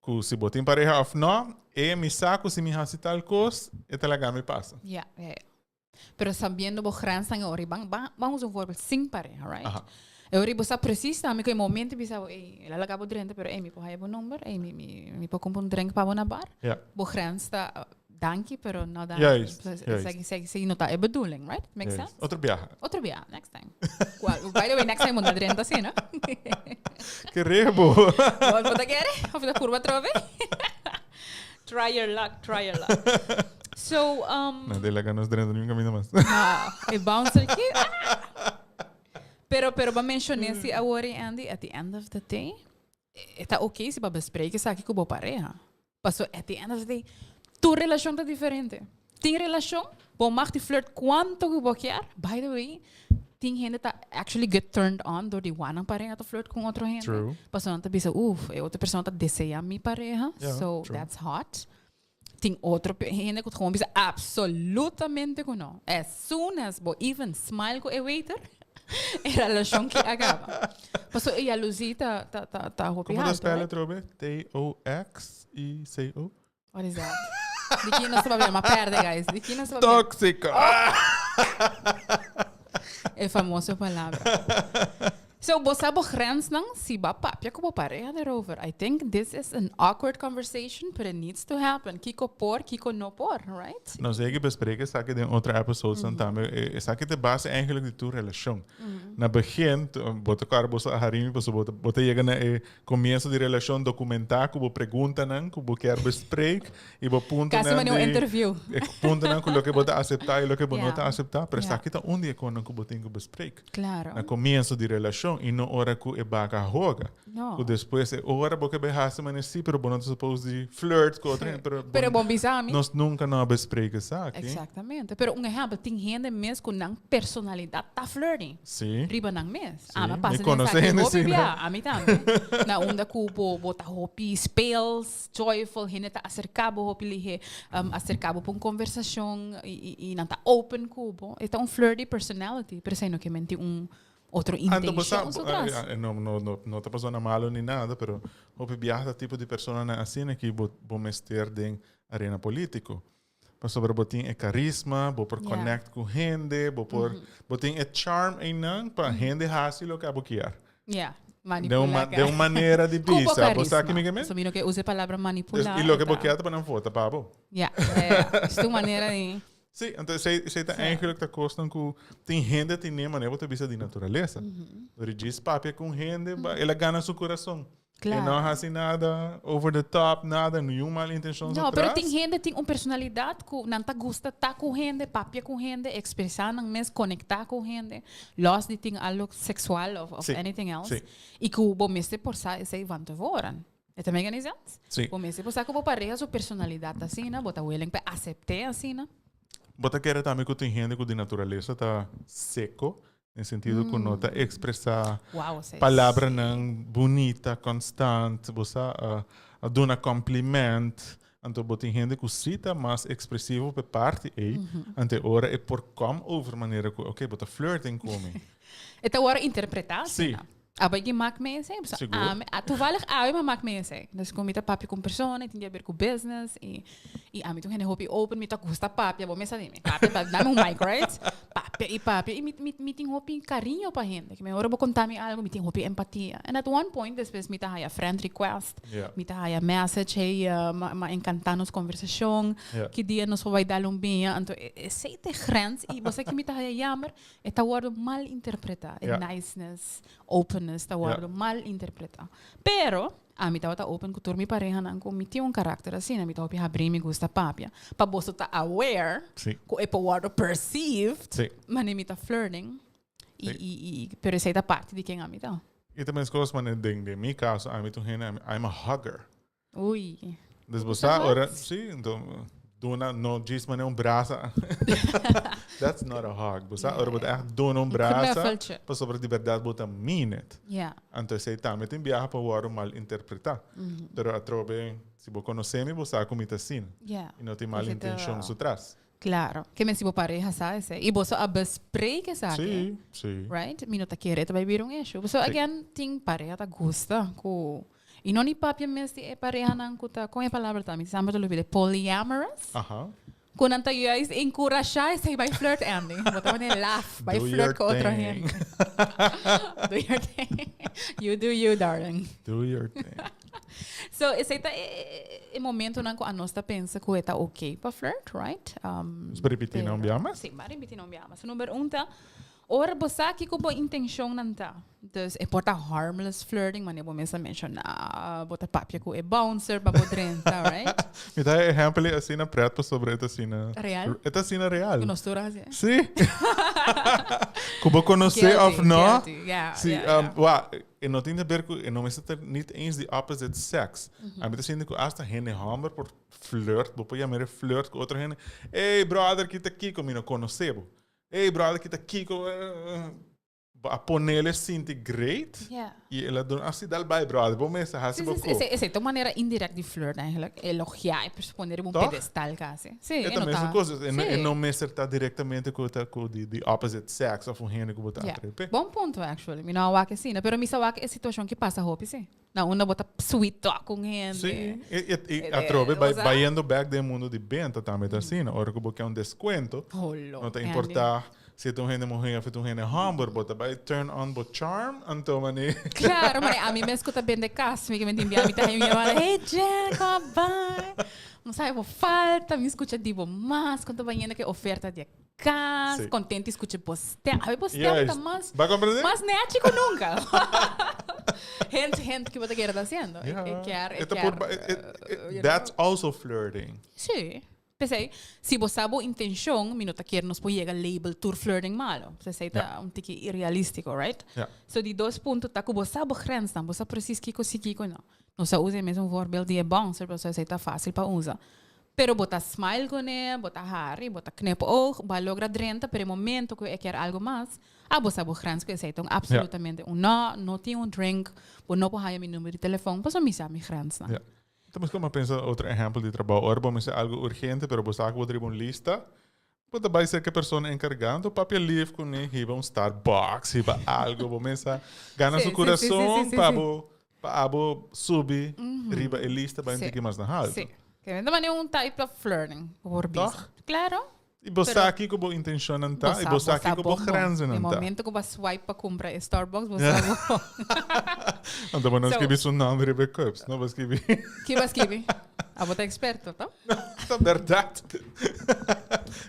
Ku si bo tin pareha of no, e mi sa ku si mi hasi tal kos, e ta laga mi pasa. Ja, ja, ja. Pero sabiendo bo grenzen ori, ban, ban, ban usa un voorbeeld sin pareha, right? Aha. E ori bo sa precies tambe ku e momento bisa bo, ey, el a laga bo drenta, pero ey, mi por haya bo number, ey, mi, mi, mi por kumpra un drink pa bo na bar. Ja. Bo grens ta, danki, pero no danki. Juist, Pues, juist. Esaki, esaki, esaki no ta e bedoeling, right? Makes Juist. sense? Otro biaha. Otro biaha, next time. Cual, by the way, next time bo no drenta así, no? Kere bo. Bo, bo ta kere? Of ta curva atrobe? Try your luck, try your luck. So, No, de laga nos drenta ni un camino mas. No, e bouncer ki. Ah! Pero, pero ba mencioné si awor, Andy, at the end of the day, e ta ok si ba bespreken esaki cu bo pareha. Paso at the end of the day, tur relacion ta diferente. Tin relacion, bo mag di flirt cuanto cu bo kier. By the way, Tin hende ta actually get turned on door di wak nan pareha ta flirt cu otro hende. Pasobra nan ta bisa, "Uf, e otro persona ta desea mi pareha." So that's hot. Tin otro hende cu gewoon bisa absolutamente cu no. As soon as bo even smile cu e waiter, e relacion ki a caba. Paso e jaloezie ta hopi Como ta alto, spel right? atrobe? Toxico? What is that? Di ki nos ta papia? Ma perde, guys. Di ki nos ta papia? Tóxico. E famoso palabra. So, bo sa bo grensnan si bo a papia cu bo pareha erover. I think this is an awkward conversation, but it needs to happen. Kiko por, kiko no por, right? Nos hay que bespreken esaki den otro episodes dan tambe. Esaki ta base eigenlijk di tur relacion. Na begin, bo ta kòrda boso a hari mi pasobra bo ta yega na e comienzo di relacion documenta cu bo preguntanan cu bo kier bespreek y bo puntonan Casi manera un di interview. E puntonan cu loke bo ta acepta y loke bo no ta acepta, pero esaki ta un di e conan cu bo tin cu bespreek. Na comienzo di relacion y no ora cu e baca hoga. No. Cu despues e ora bo ke bay haci manera si, pero bo no ta suppose di flirt cu otro hende, pero bo Pero bo bisa mi. Nos nunca no a bespreek esaki. Exactamente. Pero un ehempel, tin hende mes cu nan personalidad ta flirting. Riba nan mes. Sí, Ami mi pasa den conoce esaki hende hopi asina. bia, ami tambe. Na unda cu bo ta hopi speels, joyful, hende ta acerca bo hopi lihe, acerca bo pa un conversacion y nan ta open cu bo. E ta un flirty personality, pero esey no ke men tin un otro Anto bo sa, intencion su tras. no, no, no, no ta persona malo ni nada, pero hopi biaha ta tipo di personanan asina ki bo mester den arena politico. Pasobra bo tin e carisma, bo por connect cu hende, bo por, bo tin e charm einan pa hende haci loke abo kier. Ja, Den un manipula. den un manera di Cu bo bisa, bo sa carisma. ki mi ke men? So mi no ke usa e palabra manipula. Y loke bo kier ta pa nan vota pa bo. Ja, ja, ja. Es tu manera di. Sí, anto esei ta eigenlijk ta cosnan cu tin hende tine manera bo ta bisa di naturalesa. Dor di djis papia cu un hende, el a gana su curason. E no haci nada over the top, nada, niun mal intencion No, pero atras. tin hende tin un personalidad cu nan ta gusta ta cu hende, papia cu hende, expresa nan mes, conecta cu hende, los di tin algo sexual of anything else. Y cu bo mester por sa esey van tevoren. E ta make any sense? Sí. Bo mester por sa cu bo pareha su personalidad ta asina, bo ta willing pa acepte asina. Bo ta kere tambe cu tin hende cu di naturalesa ta seco, den sentido cu no ta expresa Wow, esey palabranan bunita, constant, bo sa a duna compliment. Anto bo tin hende cu si ta mas expresivo p'e parti ey, anto e ora e por come over manera cu, ok, bo ta flirting cu mi. E ta worde interpreta asina. Sí. Abo e mak mee esei. So, Sigur. Ami, a, toevallig awe mi a mak mee esei. Dus ku mi ta papia ku un persona, e tin di haber ku business i i ami ta un hende hopi open, mi ta gusta papia, bo mes sa di mi. Papia, papia, dame un mic, right? Papia i papia i mi mi mi tin hopi kariño pa hende. Ke mi ora bo konta mi algo, mi tin hopi empatia. And at one point despues mi ta haya friend request, mi ta haya message, hey, m'a m'a enkanta nos konversashon, ki dia nos por bai dal un biña. Anto esei ta e grens i bo sa ki mi ta haya jammer? E ta wordo mal interpreta. E niceness, openness ta wordo mal interpreta. Pero, ami tabata open cu tur mi parehanan cu mi tin un karakter asina, mi ta hopi habri, mi gusta papia. Pa boso ta aware cu e por wordo perceived wanneer mi ta flirting. Y, y, y, pero esey ta parti di ken ami ta. Y ta mescos, manera den mi caso, ami ta un hende, I'm a hugger. Ui. Dus bo sa ora, sí, enton duna no djis manera un brasa. That's not a hug. Bo sa ora bo ta echt duna un brasa, Knuffeltje. pasobra di berdad bo ta mean it. Anto esei tambe tin biaha pa wòrdu mal interpretá. Pero atrobe, si bo konosé mi, bo sa ku mi ta asina. I no tin mal Esei ta intenshon su tras. Claro. Ke men si bo pareha sa esei. I boso a bespreek esaki. Sí, sí. Right? Mi no ta kere ta bai bira un issue. So again, tin pareha ta gusta ku I no ni papia mes di e parehanan ku ta, kon e palabra ta? Mi semper ta lubida, polyamorous? Ku nan ta juist enkurashá esei bai flirt Andy. Bo ta pone laf, bai Do flirt your ku otro thing. hende. Do your thing. You do you, darling. Do your thing. So esei ta e momentonan ku anos ta pensa ku e ta oké pa flirt, right? Nos por ripití nan un bia mas? Sí, ban ripití nan un bia mas. Number un ta, Ora bo sa kiko bo intenshonnan ta. Dus e por ta harmless flirting, manera bo mes a menshoná, bo ta papia ku e bouncer pa bo drenta, right? Mi ta e ehèmpel ei asina pret pasobra e ta asina. Real? E ta asina real. Ku nos tur a hasi. Sí. Ku bo konosé òf no. Guilty, yeah, Sí, yeah. wak, e no tin di ber ku, e no mester ta nit eens di opposite sex. Ami ta sinti ku asta hende hòmber por flirt, bo por yam'é flirt ku otro hende. Ey, brother, kita kiko? Mi no konosé bo. Hey brother, kita kiko. Bo a ponele sinti great. Yeah. Y el a duna, ah, sí, dal bai, brother. Bo mester hasi bo Sí, sí, esey ta un manera indirect di flirt eigenlijk. Elogia e persoon, poner riba un Toch? pedestal casi. Sí, E e ta no mesun ta. cos. E no, e Sí. no mester ta directamente cu ta cu di, di opposite sex of un hende cu bo ta Yeah. atrae p'e. Bon punto actually. Mi no a wak asina, pero mi sa wak e situacion ki pasa hopi sí. Na unda bo ta sweet talk cu un hende. Sí, e, e, e E, atrobe, e, bai, osa. bayendo back den mundo di benta tambe ta asina. Ora cu bo ke un descuento, Holo, no ta Andy. importa si ta un hende muher of ta un hende homber, bo ta bai turn on bo charm, anto mane. Claro, mane ami mes cu ta bende cas, mi ke menti bia mi ta haña un yamada, hey Jen, como bai? No sabe bo falta, mi scucha di bo mas, con ta bayendo ke oferta di e cas, Sí. contento di scucha bo stem. Abi bo stem ta Juist. mas, Ba comprende? mas nechi cu nunca. Hint, hint, ki bo ta kere ta haciendo. Ja. E kier, e E ta kier, por ba- e- e- e- you that's know. also flirting. Sí. P'esei, si bo sa bo intencion, mi no ta kier nos por yega label tur flirting malo. P'esei ta Ja. un tiki irrealistico, right? Ja. So di dos punto ta cu bo sa bo grensnan, bo sa precies kico si, kico no. Nos a usa e mesun voorbeeld di e bouncer, pasobra esei ta facil pa usa. Pero bo ta smile kuné, bo ta hari, bo ta knip oog, bo a logra drenta, pero e momento ku e kier algo mas, a bo sa bo grens ku esei ta un absolutamente un no, no tin un drink, bo no por haya mi numero di telefon, pasobra mi sa mi grensnan. Ja. Ta mes como pensa otro ehempel di trabou. Ora bo mester algo urgente, pero bo sa ku bo ta riba un lista, bo ta bai serka e persona enkargá, anto papia lief kuné, hiba un Starbucks, hiba algo, bo mester gana su kurason pa bo Pa abo subi riba e lista bai un tiki mas na halto. Sí. Que ta manera un type of flirting, bo por bisa. Toch? Claro. I bo Pero sa kiko bo intencionnan ta, i bo sa kiko bo grenzennan E ta. momento ku bo a swipe pa kumpra e Starbucks, bo sa bo. Anto bo no So- skibi su nomber riba e cups, no? Bo skibi. Ki bo a skibi? Abo ta experto, to? Ta berdad.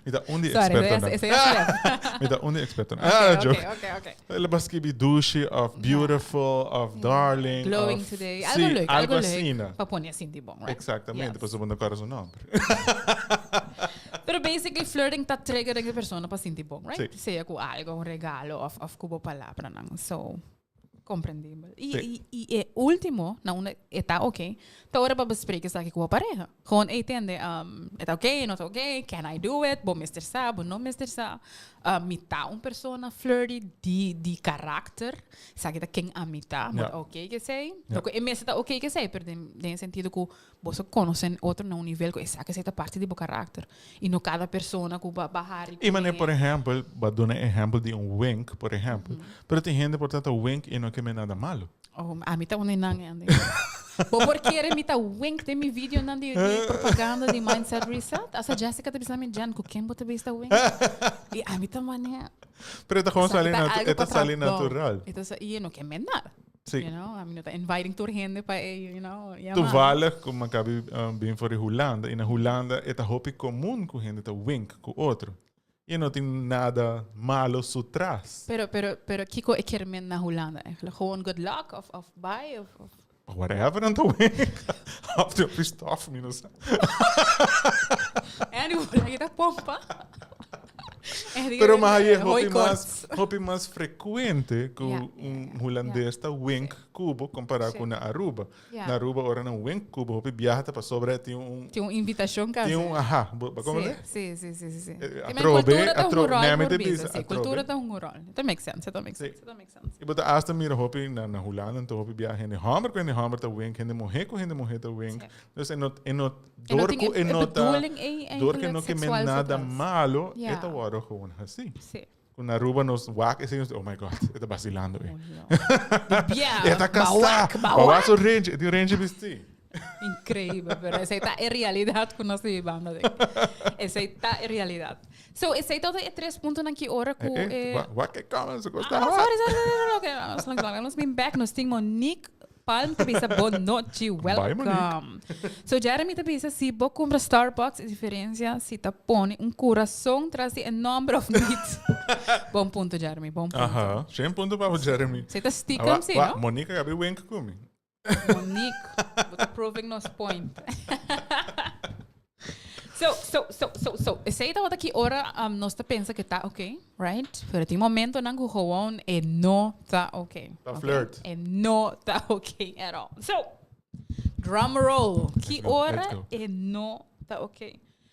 Mi ta un di Sorry, expertonan. esei a slep. Mi ta un di expertonan. Ok, Ah, ok, joke. ok, ok. El a skibi dushi of beautiful of darling Glowing of today. Sí, Algo leuk, algo algo asina. leuk. Pa pone sinti bon, right? Exactamente, Yes. pasobra bo no kòrda su nòmber. Pero basically flirting ta trigger den e persona pa sinti bon, right? Sí. Sea ku algo, un regalo of of ku bo palabranan. So, Comprendibel. Y, Sí. y, y e último, na unda e ta ok, ta ora pa bespreken esaki cu bo pareha. Gewoon, ey, tende, um, e ta ok, no ta ok, can I do it? Bo mester sa, bo no mester sa. Uh, mi ta un persona flirty di, di karakter. Esaki ta ken ami ta, bo Ja. ta ok cu esey. Ja. No cu e mester ta ok cu esey, pero den, den e sentido cu boso conocen otro na un nivel cu esaki esey ta parti di bo karakter. Y no cada persona cu ba ba hari Y mane, cune. por ehempel, ba duna ehempel di un wink, por ehempel. Pero tin hende por ta ta wink y no keme nada malo. Oh, ami ta un nan Andy. Bo por kere mi ta wink den mi videonan di, di propaganda di Mindset Reset. Asa Jessica ta bisa mi, Jen, cu ken bo ta bisa wink? Y ami ta mane. Pero e ta gewoon Esaki sali ta natu algo e ta pa sali trabou. natural. E ta sa, y e no keme nada. Sí. You know, ami no ta inviting tur hende pa e, you know, yama. Toevallig ku mi a kabi bin for di Hulanda i na Hulanda e ta hopi komun ku hende ta wink ku otro i no tin nada malo su tras. Pero, pero, pero kiko e kier men na Hulanda eigenlijk? Gewoon good luck of, of bye of, of? Whatever nan ta wink. Of di hopi stof, mi no sa. Andy, hoe ta pompa? Pero ma haye hopi mas, hopi mas frecuente ku un hulandes ta wink ku bo compara ku na Aruba. Na Aruba ora nan wink ku bo hopi biaha ta pasobra tin un Tin un invitacion casi. Tin un aha, bo bo comprende? Si, si, si, si, si. Atrobe, Cultura ta atrobe, un rol, nee, mi te por bisa, bisa, si, atrobe. cultura ta un rol. That makes sense, that makes Si. sense, that makes sense. I bo ta hasta mira hopi na na Hulanda anto hopi biaha hende homber ku hende homber ta wink, hende muhe ku hende muhe ta wink. Si. Dus e no e no E no dor tin ku e e no ta bedoeling ei dor ku e eigenlijk no ke men seksual nada atrás. malo, e Ja. ta wòrdu gewoon hasi. Si. Ku na Aruba nos wak esei nos oh my God, e ta basilando ei. Oh, no. Di bia, E ta kasá, bawak, bawak bawak. su renchi, e tin renchi bistí. Increíble, pero esei ta e realidad ku nos ta bibando den. Esei ta e realidad. So, esei ta e tres puntonan ki ora ku Eh, eh, e wa- wak e comments ku Ah, ta sorry, sorry, sorry, sorry. Okay, nos langs lang. Nos bin back. Nos tin Monique Palm ta bisa bon nochi, Bye, Monique. welcome. So Jeremy ta bisa si bo cumpra Starbucks e diferencia si ta pone un corazon tras di e nomber of niet. Bon punto Jeremy, bon punto. Aha, shen punto pa bo Jeremy. Si ta stiekem Wa, si, wa, no? Monique a gabi wink ku mi. Monique, bo ta proving nos point. So, so, so, so, so, esey tabata ki ora um, nos ta pensa que ta ok, right? Pero tin momentonan cu gewoon e no ta ok. Ta ok? flirt. E no ta ok at all. So, drum roll. Ki Let's go, ora let's go. e no ta ok?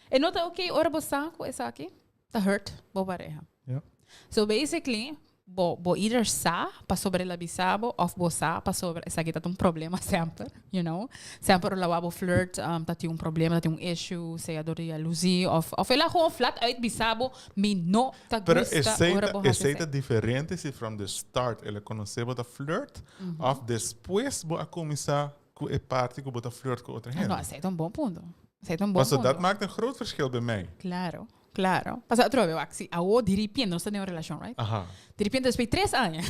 E no ta ok ora bo sa cu esaki ta hurt bo pareha. Ja. So basically, bo bo either sa pasobra el a bisa bo of bo sa pasobra esaki ta un problema semper, you know. Semper ora lawa bo flirt ta tin un problema, ta tin un issue, sea dor di jaloezie of of el a gewoon flat uit bisa bo mi no ta Pero gusta esey ora ta bo haci esey ta esey. diferente si from the start el a conoce bo ta flirt of despues bo a cuminsa cu e parti cu bo ta flirt cu otro No, hende. esey ta un bon punto. Esey ta un bon Paso dat punto. maakt een groot verschil bij mij. Claro. Claro. Pasa atrobe, wak, si awo diripiente nos ta den un relashon, right? Aha. Diripiente despues di tres aña.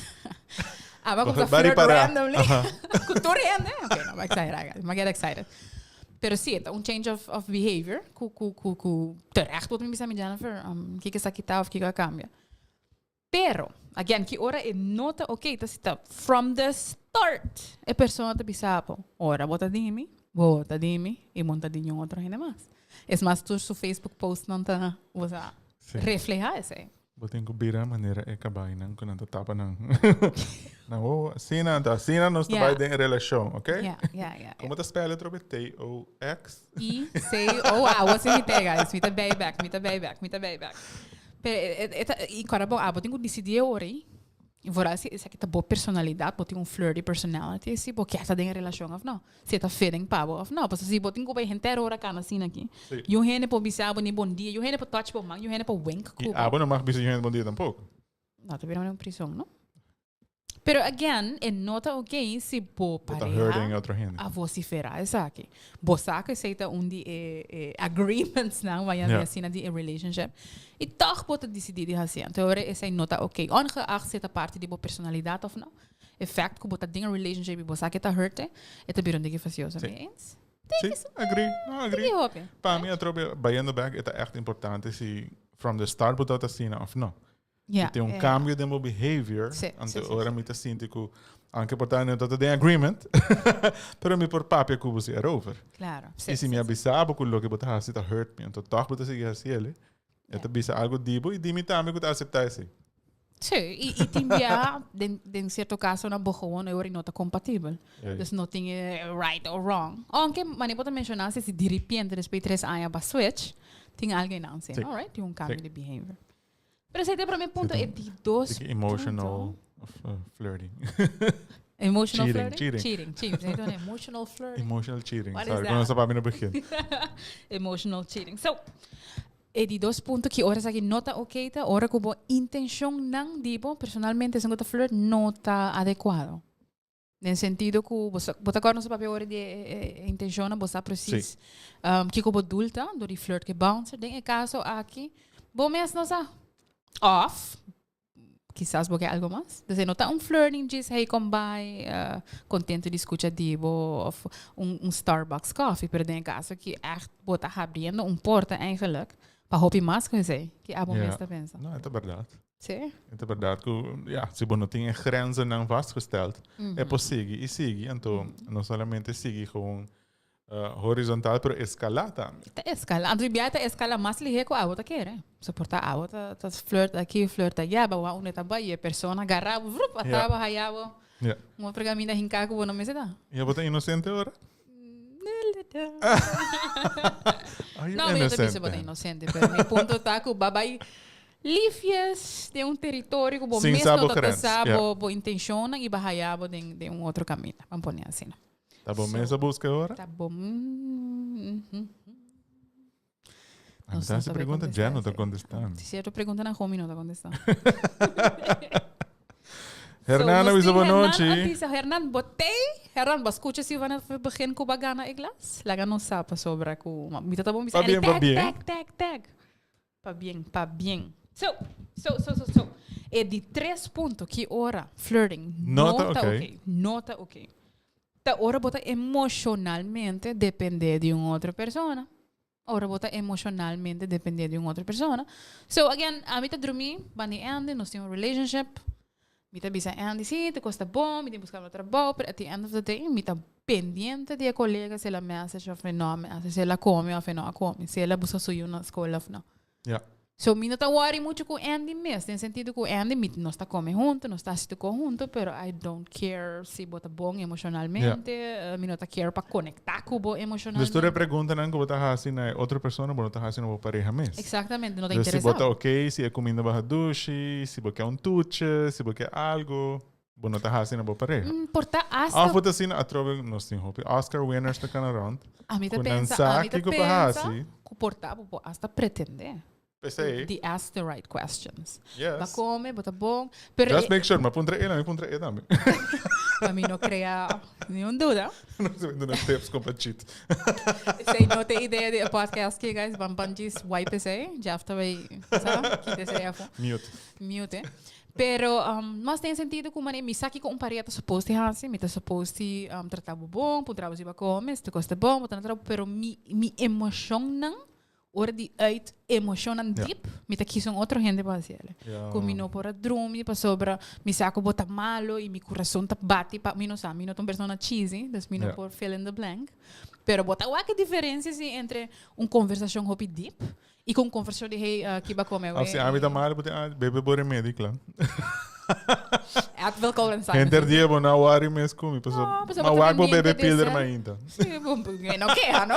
Aba kumsa Ba flirt ripará. randomly. Aha. Ku tur hende. Ok, no, mi a exagerá, guys. Mi a get excited. Pero si, e ta un change of, of behavior ku, ku, ku, ku terecht bo ta bisa mi, Jennifer, um, kiko esaki ta of kiko a kambia. Pero, again, ki ora e no ta ok, ta si ta from the start e persona ta bisa bo, ora bo ta di mi, bo ta di mi y bo no ta di niun otro hende mas. Es mas, tur su Facebook postnan ta, bo sa, Sí. refleha esey. Bo tin ku bira manera e kabainan ku nan ta tapa nan nan wowo. Asina anto, asina nos ta Ja. bai den e relashon, ok? Ja, ja, ja, ja. Komo ta spel otro be? T-O-X? I C O A. What's in mi te, guys? Mi ta bij bek, mi ta bij bek, mi ta bij bek. Pero e ta, i kòrda bo, abo tin ku disidí e ora ei. I vooral si esaki ta bo personalidat, bo tin un flirty personality, si bo kier ta den e relashon òf no. Si e ta fitting pa bo òf no. Pasobra si bo tin ku bai henter ora kana asina aki, yu hende por bisa bo ni bon dia, yu hende por touch bo man, yu hende por wink ku I bo. abo no mag bisa yu hende bon dia tampoko. No, ta bira un prison, no? Pero again, e no ta ok si bo Bo ta hurting pareha otro hende. a vocifera esaki. Bo sa cu esey ta un di e e agreementsnan wayan Ja. asina di e relationship. Y toch bo ta dicidi di haci. Anto ora esey no ta ok. Ongeacht si e ta parti di bo personalidad of no, e fact cu bo ta den un relationship y bo sa cu e ta hurte, e ta bira un diki facioso. Sí. Mee eens? Sí, agree. No, agree. Tiki hopi. Pa mi atrobe, bayendo back, e ta echt importante si from the start bo ta asina of no. Ja, Tin un ja. cambio den bo behavior, Sí, anto sí, sí, ora sí. mi ta sinti cu, aunke por ta no ta den agreement, pero mi por papia cu bo si erover. Claro. Sí, y si sí, mi sí. a bisa bo cu loke bo ta haci ta hurt mi, anto toch bo ta sigui haci el, e ta bisa algo di bo y di mi tambe cu ta acepta esey. Sí, y, y tin bia, den, den cierto casonan bo gewoon e ora no ta compatibel. Ey. Dus no tin e right or wrong. Aunke, mane bo ta menciona, si diripiente despues di tres aña ba switch, tin alguien nan si, Sí. alright, tin un cambio Sí. di behavior. Pero esei ta e prome punto, e di dos Diki emotional punto. of flirting. Emotional Cheating, flirting? cheating. Cheating, cheating. Esei ta un emotional flirting. Emotional cheating. What is Sorry, that? cuando sa papi no begin. Emotional cheating. So, e di dos punto ki ora esaki no ta ok ta ora ku bo intencionnan di bo personalmente esun ku ta flirt no ta adecuado. Den sentido ku bo sa, bo ta kòrda nos a papia ora di e intenshonnan, bo sa presis kiko bo doel ta dor di flirt ku e bouncer. Den e kaso aki, bo mes no sa. Òf kisas bo ke algo mas. Dus e no ta un flirting djis hey kom bai, kontento di skucha di bo òf un Starbucks coffee. Pero den e kaso aki ègt bo ta habriendo un porta eigenlijk pa hopi mas ku esei. Ke abo mes ta pensa? No, e ta bèrdat. Sí. E ta berdad cu, ja, si bo no tin e grenzennan vastgesteld, e por sigui y sigui. Anto, no solamente sigui gewoon horizontal, pero escala tambe. Ta escala. Anto, bia ta escala mas lihe cu abo ta kere. Soporta abo ta, ta flirt aki, flirt allá, ba unda ta bai, e persona agarra bo, vrup, ata bo, haya bo. Un otro caminda hinca cu bo no mester ta. Y abo ta inocente ora? Are you No, mi no ta bisa bo ta innocent? inocente, pero mi punto ta cu ba bai Liefjes den un teritorio ku bo Sin mes sa no bo ta grens, sa ja. bo bo intenshonnan i bahaya bo den den un otro kaminda. Ban pone asina. Ta bo So, mes a buska ora? Ta bo A Nos mi ta no hasi ta bay pregunta, contesta Jen no ta esei. contesta. Si cierto preguntanan homi no ta contesta. Hernan a So, nos bisa tin bo Hernan nochi. a bisa, Hernan, bo tei? Hernan, bo a scucha si vanaf het begin cu bo a gana e glas? Laga nos sa pasobra cu mi ta ta bon bisa Pa bien, Ellie, pa tag, bien. tag, tag, tag. Pabien, pabien. So, so, so, so, so. E di tres punto, ki ora flirting No no ta ta oké. oké. No ta oké. Ta ora bo ta emocionalmente depende di un otro persona. Ora bo ta emocionalmente depende di un otro persona. So, again, ami ta drumi banda di Andy, nos tin un relationship. Mi ta bisa Andy, si, te kosta bon, mi tin buska un trabou, pero at the end of the day, mi ta pendiente di e kolega si el a message of e no a message, si el a come of e no a come, si el a buska su yu na skol of no. Ja. So mi no ta worry mucho cu Andy mes, den sentido cu Andy mi nos ta come hunto, nos ta haci tur cos hunto, pero I don't care si bo ta bon emocionalmente, mi no ta care pa conecta cu bo Dus tur e emocionalmente. preguntanan cu bo ta haci na e otro persona, bo no ta haci na bo pareha mes. Exactamente, no ta Dus si bo interesa. ta ok, si e cuminda baha dushi, si bo ke un toetje, si bo ke algo, bo no ta haci na bo pareha. Por ta hasta. Of bo ta asina, atrobe nos tin hopi Oscar winners ta cana rond. Ami ta Cu nan pensa, sa ami ta kico pa pensa haci. cu por ta bo por hasta pretende. P'esei. Di ask the right questions. Yes. Ba come, bo ta bon. Pero Just e make sure, ma puntra el, ami puntra e tambe. Pa mi no crea niun duda. Nos ta duna tips con pa cheat. Esei no ta e idea di e podcast aki, guys. Ban ban djis wipe esei. Jeff ta bay, sa, kita esei afo. Mute. Mute. Pero mas den sentido cu mane mi sa kico un pareha ta supos di haci, mi ta supos di trata bo bon, puntra bo si bo a come, si tur cos ta bon, bo ta na trabou, pero mi mi emocionnan ora di uit emocionnan diep, mi ta kisa un otro hende pa haci el. Cu mi no por a drumi pasobra mi sa cu bo ta malo y mi curason ta bati pa, mi no sa, mi no ta un persona cheesy, dus mi no por fill in the blank. Pero bo ta wak e diferencia si entre un conversacion hopi diep I con conversacion di hey, uh, kiba come Of si ami ta malo, bo tin ah, bebe bo remedi, kla. Advil cold and sinus. Henter dia bo na worry mes cu mi, paso, No, paso ma bo ta wak bo pendiente bebe di pilder ser. mainta. Sí, bo, bo, no keha, no?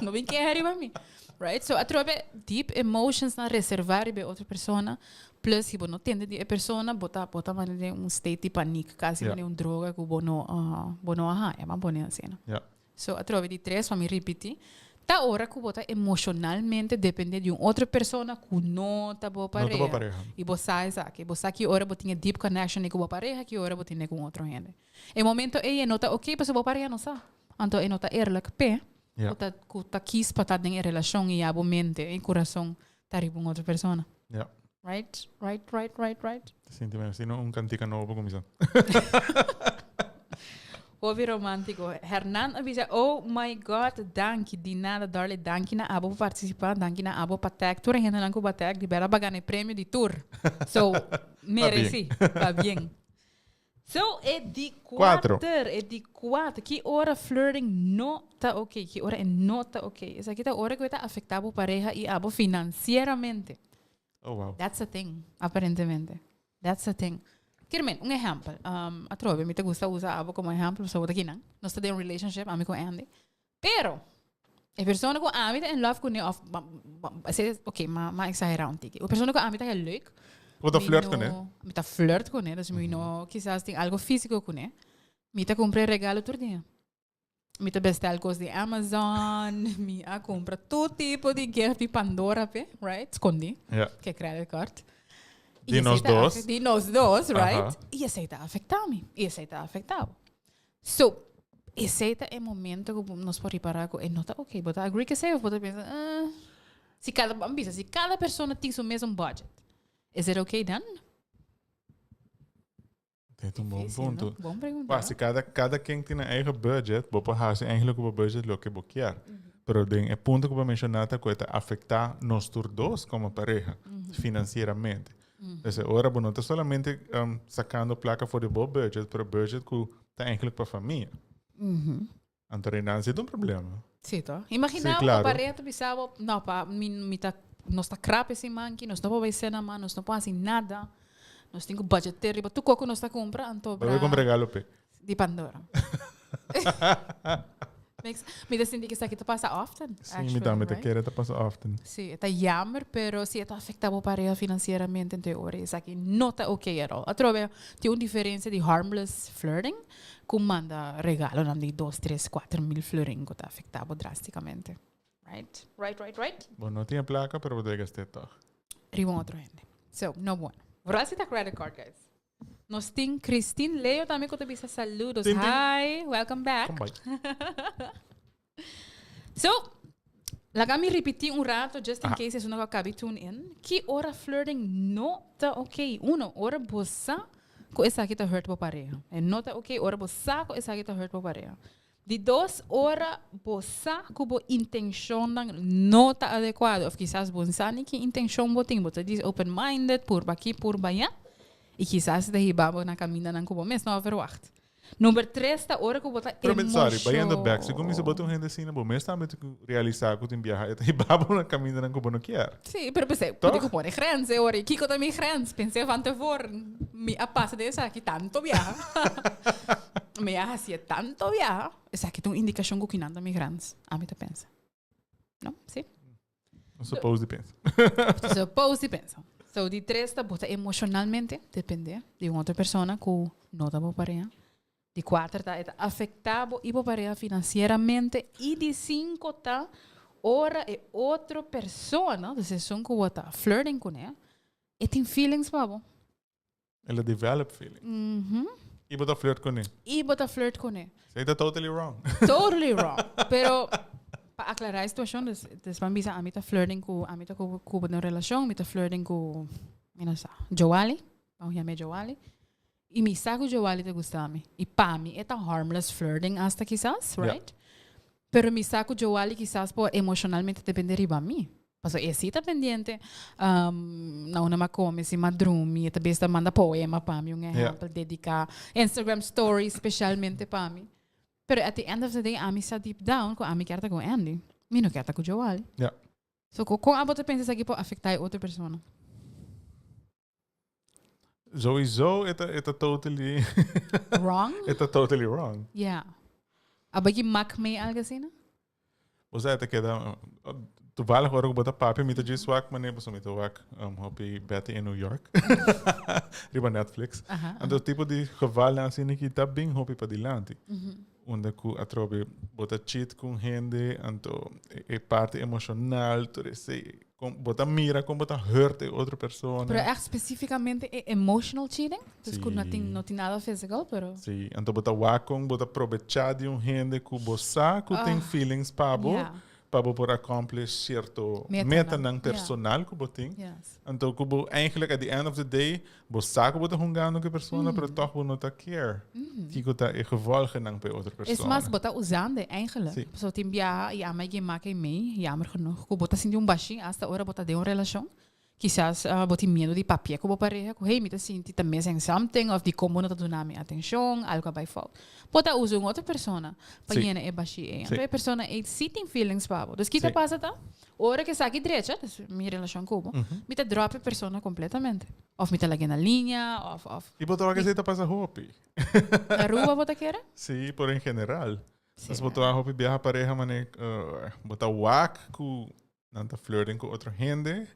No bin keha riba mi. Right? So, atrobe deep emotions na reserva riba e otro persona. Plus, si bo no tende di e persona, bo ta, bo ta manda den un state di paniek, casi Ja. manera un droga cu bo no, uh, bo no a haña, ban pone asina. Ja. So, atrobe di tres, pa mi ripiti, ta ora ku bo ta emoshonalmente depende di un otro persona ku no ta bo No ta bo pareha. pareha. I bo sa esaki. Bo sa ki ora bo tin e deep connection ku bo pareha, ki ora bo tin ku un otro hende. E momento ei e no ta oké pasobra bo pareha no sa. Anto e no ta eerlijk p'e Ja. ku ta ku ta kis pa ta den e relashon i ya bo mente i kurason ta riba un otro persona. Ja. Right? Right, right, right, right. Sinti mi asina un cantica nobo pa cuminsa. Hopi romantico. Hernan a bisa, oh my God, danki. Di nada, Darley, danki na abo pa participa, danki na abo pa tag. Tur e hendenan cu ba tag, di bera ba gana e premio di tur. So, mereci. Pa bien. So, e di Cuatro. cuater, e di cuater. Ki ora flirting no ta ok? Ki ora e no ta ok? Esaki ta ora cu e ta afecta bo pareha y abo financieramente. Oh, wow. That's a thing, aparentemente. That's a thing. Kier men, un ehempel. Atrobe, mi ta gusta usa abo como ehempel, pasobra bo ta kinan. Nos ta den un relationship, ami cu Andy. Pero, e persona cu ami ta in love cune, of, ba, ba, esey, ok, ma, ma exagera un tiki. E persona cu ami ta heel leuk. Bo ta Mi flirt no cune? Mi ta flirt cune, dus mi no kisas tin algo fisico cune. Mi ta cumpra e regalo tur dia. Mi ta bestel cos di Amazon, mi a cumpra tur tipo di gift di Pandora p'e, right? Scondi. Ja. Ke credit card. Y Di esey nos ta dos. Di nos dos, right? Aha. Y esey ta afecta mi. Y esey ta afecta bo. So, esey ta e momento cu nos por ripara cu e no ta ok. Bo ta agree cu esey of bo ta pensa, eh, si cada, bo a bisa, si cada persona tin su mesun budget, is it ok then? Dit un bon Difícil, punto. no? Bon pregunta, Bah, no? si cada, cada ken tin een eigen budget, bo por haci eigenlijk cu bo budget loke bo kier. Pero den e punto cu bo menciona ta cu e ta afecta nos tur dos como pareha, financieramente. Dus e ora bo no ta solamente sacando placa for di bo budget, pero budget cu ta eigenlijk pa famia. Anto Renan si ta un problema. Sí, toch? Imagina Sí, bo claro. pareha ta bisa bo, no pa, mi, mi ta, nos ta krap e siman aki, nos no por bai cena mas, nos no por haci nada, nos tin cu budgeteer riba tur kos cu nos ta cumpra, anto Bo bai cumpra regalo p'e. Di Pandora. Makes, mi ta sinti cu esaki ta pasa often, Sí, mi actually, tambe ta right? kere ta pasa often. Sí, e ta jammer, pero si e ta afecta bo pareha financieramente, entonces ora esaki no ta ok at all. Atrobe, tin un diferencia di harmless flirting cu manda regalonan di dos, tres, cuater mil florin cu ta afecta bo drasticamente. Right? Right, right, right? Bo no tin e placa, pero bo ta gast'é tog. Riba un otro hende. So, no bueno. Vooral si ta credit card, guys. Nos tin Christine Leo tambe cu ta bisa saludos. Tin, tin. Hi, welcome back. Kom bai. So, laga mi ripiti un rato, just in Aha. case esun no a cabi tune in. Ki ora flirting no ta ok? Uno, ora bo sa cu esaki ta hurt bo pareha. E no ta ok ora bo sa cu esaki ta hurt bo pareha. Di dos, ora bo sa cu bo intencionnan no ta adecuado, of kisas bo sa ni ki intencion bo tin, bo ta djis open minded, purba aki, purba allá, y kisas ta hiba bo na camindanan cu bo mes no a verwacht. Number tres ta ora ku bo ta Pero mi, sorry, bayendo back, segun mi si bo ta un hende asina, bo mes tambe tin ku realisa ku tin biaha e ta hiba bo na kamindanan ku bo no kier. Sí, pero pensé, bo tin ku pone grens e ora. I kiko ta mi grens? Pensé van tevoren. Mi a pasa den esaki tanto biaha. Mi a hasié tanto biaha. Esaki ta un indikashon ku kinan ta mi grens, ami ta pensa. No? Sí? Suppose di pensa. Suppose di pensa. So di tres ta bo ta emocionalmente depende di un otro persona ku no ta bo pareha. Di kuater ta e ta afecta bo i bo pareha financieramente. I di cinco ta ora e otro persona, dus esun ku bo ta flirting kuné, e tin feelings pa bo. El a develop feelings. I bo ta flirt kuné. I bo ta flirt kuné. Esei ta totally wrong. Totally wrong. Pero pa aklará e situashon, dus, dus ban bisa ami ta flirting ku, ami ta ku ku bo den un relashon, mi ta flirting ku, mi no sa, Joali, ban yam'é Joali. I mi sa ku Joali ta gusta mi. I pa mi e ta harmless flirting asta kisas, right? Pero mi sa ku Joali kisas por emoshonalmente depende riba mi. Pasobra e si ta pendiente na unda mi a come, si mi a drumi, e ta bes ta manda poema pa mi, un ehempel, dedica Instagram stories specialmente pa mi. Pero at the end of the day ami sa deep down ku ami kier ta ku Andy, mi no kier ta ku Joali. So kon abo ta pensa esaki por afecta e otro persona? Sowieso e ta, e ta totally... Wrong? E ta totally wrong. Yeah. Abo ki mak mee algo asina? Bo sa, e ta keda... Toevallig ora ku bo ta papia, mi ta djis wak manera, pasobra mi ta wak um, hopi Betty in New York. Riba Netflix. Aha, aha. Anto tipo di gevalnan asina ki ta bin hopi padilanti. Unda ku atrobe bo ta cheat ku un hende, anto e parti emoshonal, tur esei. Kon bo ta mira kon bo ta hurt e otro persona. Pero echt specificamente e emotional cheating? Dus ku no tin no tin nada physical, pero. Sí, anto bo ta wak kon bo ta probecha di un hende ku bo sa ku tin feelings pa bo, pa bo por accomplish cierto metanan personal ku bo tin. Anto ku bo eigenlijk at the end of the day bo sa ku bo ta hungando ku e persona, pero tòg bo no ta care kiko ta e gevolgennan pa e otro persona. Es mas, bo ta usando eigenlijk. Sí. Pasobra tin biaha i ama e make mei, jammer genoeg, ku bo ta sinti un bashin asta ora bo ta den un relashon. Kisas bo tin miedu di papia ku bo pareha ku hey mi ta sinti ta missing something of dikon bo no ta duna mi atenshon, algu a bai fout. Bo ta usa un otro persona pa yena e bashí ei. Anto e persona ei sí tin feelings pa bo. Dus ki ta pasa ta, ora ku esaki drecha, dus mi relashon ku bo, mi ta drop e persona kompletamente. Of mi ta lag'é na liña of of. I bo ta wak esei ta pasa hopi. Na Aruba bo ta kere? Sí, por en general. As bo ta wak hopi biaha pareha manera bo ta wak ku Nan ta flirting ku otro hende.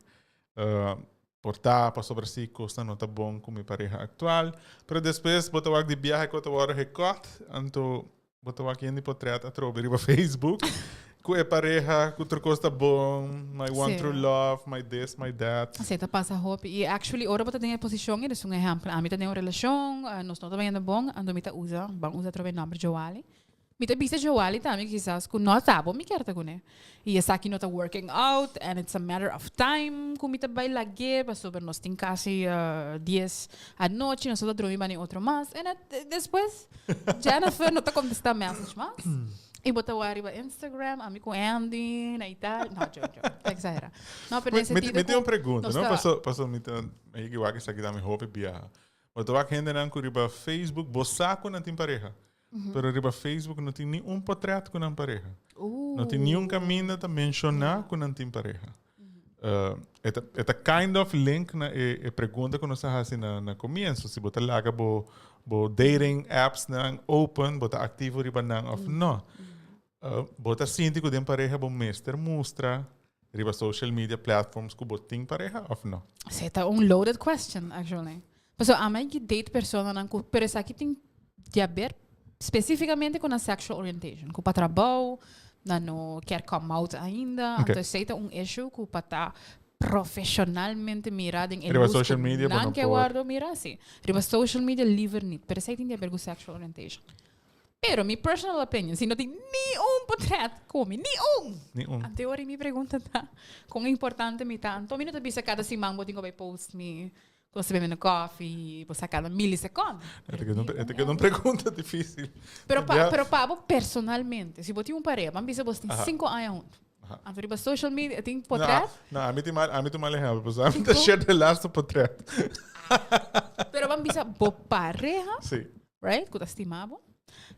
Por ta pasobra si kosnan no ta bon ku mi pareha aktual. Pero despues bo ta wak di biahe ku ta wòrdu hekòt, anto bo ta wak yen di potrèt atrobe riba Facebook ku e pareha ku tur kos ta bon, my one true love, my this, my that. Esei ta pasa hopi. I actually ora bo ta den e posishon, e un ehèmpel, ami ta den un relashon, nos no ta bayendo bon, anto mi ta usa, ban usa atrobe e nòmber Joali. Mi ta bisa Joali tambe kisas ku no ta bo mi kier ta kuné. I esaki no ta working out and it's a matter of time ku mi ta bai lag'é pasobra nos tin kasi dies anochi nos no ta drumi bani otro mas en despues Jennifer no ta kontestá message mas i bo ta wak riba Instagram ami ku Andy na Italia no joke joke ta exagera no pero den sentido Mi tin ku un pregunta nos no ta paso paso mi ta mi yega wak esaki tambe hopi biaha bo ta wak hendenan ku riba Facebook bo sa ku nan tin pareha Pero riba Facebook no tin ni un potret ku nan pareha. No tin ni un kaminda ta menshoná ku nan tin pareha. E ta, e ta kind of link na e, e pregunta ku nos a hasi na, na komienso. Si bo ta laga bo, bo dating apps nan open, bo ta aktivo riba nan of no. Bo ta sinti ku den pareha bo mester mustra riba social media platforms ku bo tin pareha of no? Esei ta un loaded question actually. Pasobra ami a yegi date personanan ku, pero esaki tin di haber specificamente ku nan sexual orientation, ku pa trabou nan no kier come out ainda, anto esei ta un issue ku pa ta profesionalmente mira den e Riba luz ku social media bo nan no ke por. wordo mira, si. Riba social media liever niet, pero esei tin di haber ku sexual orientation. Pero mi personal opinion, si no tin ni un potret ku mi, ni un! Ni un. Ante ora mi pregunta ta, kon importante mi ta? Anto mi no ta bisa kada siman bo tin ku bai post mi ku nos ta bebe kofi, bo sa kada milisekond. E ta keda un, e ta keda un pregunta difisil. Pero pa, pero pa bo personalmente, si bo tin un pareha, ban bisa bos tin sinku aña huntu. Anto riba social media tin potret? No, no, ami tin mal, ami tin mal ehempel, pasobra ami ta share de laatste potret. Pero ban bisa bo pareha? Si. Right? Ku ta stima bo.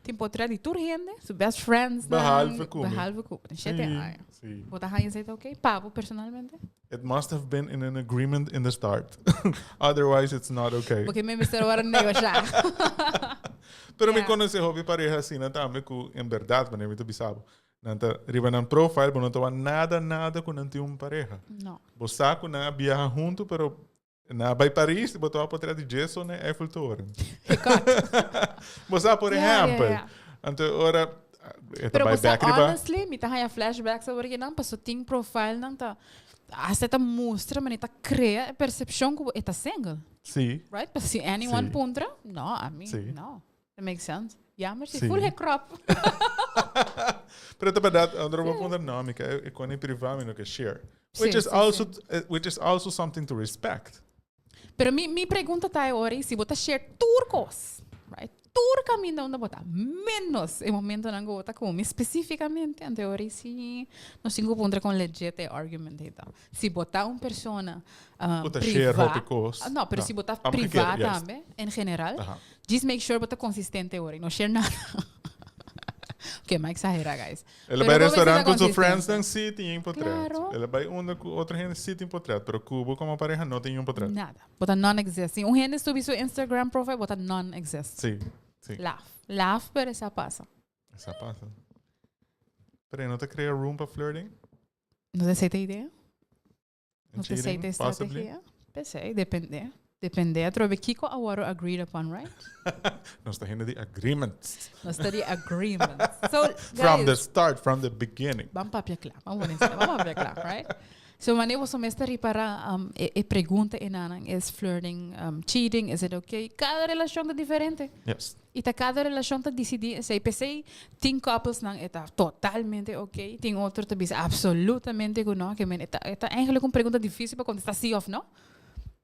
Tin potret di tur hende, su best friends. Behalve ku mi. Behalve ku. Shete aña. Sí. Bo ta haña esei ta oké? Pa bo personalmente? It must have been in an agreement in the start. Otherwise it's not okay. Porque mi mester ora negociar. Pero mi conoce hopi pareha asina tambe ku en berdad, wanneer mi ta bisa bo, nan ta riba nan profile bo no ta wak nada nada ku nan tin un pareha. No. Bo sa ku nan a biaha hunto pero Na bai Paris, bo ta portret di Jesu na Eiffeltoren. Bo sa, por ehempel. Anto ora e ta Pero bai bo sa, bek riba. honestly, mi ta haya flashbacks awor aki nan, paso tin profile nan ta hasta e ta mustra manera ta crea e percepcion cu bo e ta single. Sí. Right? Paso si anyone Sí. puntra, no, a mi, Sí. no. That makes sense. Jammer si Sí. full gekrop. Pero ta berdad, otro bo puntra, no, mi ke e koni priva, mi no ke share. Sí, Which is sí, also, sí. which is also something to respect. Pero mi, mi pregunta ta e ora, si bo ta share tur kos, right? Tur kaminda unda bo ta, menos e momentonan ku bo ta kumi spesífikamente, anto e ora si nos tin ku puntra kon legit e argument ei ta. Si bo ta un persona Ku ta share priva, hopi kos. no, pero No. si bo ta Amo ke priva kere, juist. tambe, en general, Aha. Just make sure bo ta consistente ora y no share nada. Ok, ma exagera, guys. El a Pero bai bo mester restaurant ta cu su friends consistente. nan sí tin un potret. Claro. El a bai unda cu otro hende sí tin potret, pero cu bo como pareha no tin un potret. Nada. Bo ta non-exist. Si un hende subi su Instagram profile, bo ta non-exist. Sí, sí. Laf. Laf, pero esa pasa. Esa pasa. Pero e no ta crea room pa flirting? No ta esey ta idea? And No ta esey cheating, ta possibly? estrategia? Pesey, depende. Depende atrobe kiko a wòrdu agreed upon, right? Nos ta hende di agreements. Nos ta di agreements. So, From the guys, start, from the beginning. ban papia kla. Ban pone esei, ban papia kla, right? So, wanneer boso mester ripará um, e, e pregunta enanan, is flirting um, cheating? Is it okay? Kada relashon ta diferente. Yes. I ta kada relashon ta disidí esei. P'esei tin couples-nan e ta totalmente ok, tin otro ta bisa absolutamente ku no. Ke men e ta e ta eigenlijk un pregunta difísil pa kontestá sí òf no.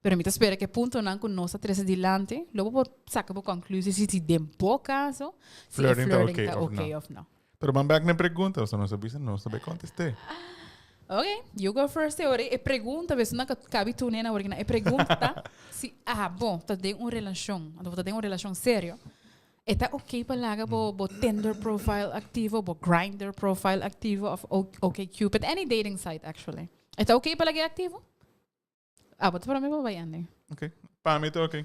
Pero mi ta spera ku e puntonan ku nos a trese dilanti lo bo por saka bo konklusie si si den bo kaso si e Flirting ta flirting ok ta òf ok no. òf no. Pero ban bèk na e pregunta, pasobra nos a bisa nos ta bai kontest'é. Ok, you go first e ora. E pregunta, bes una kabi tu nena ora e pregunta ta si abo ta den un relashon, anto bo ta den un relashon serio, e ta ok pa laga bo bo Tinder profile aktivo, bo Grindr profile aktivo of OkCupid, any dating site actually. E ta ok pa lag'é aktivo? Abo ta prome pa bai Andy. Ok, pa mi ta ok.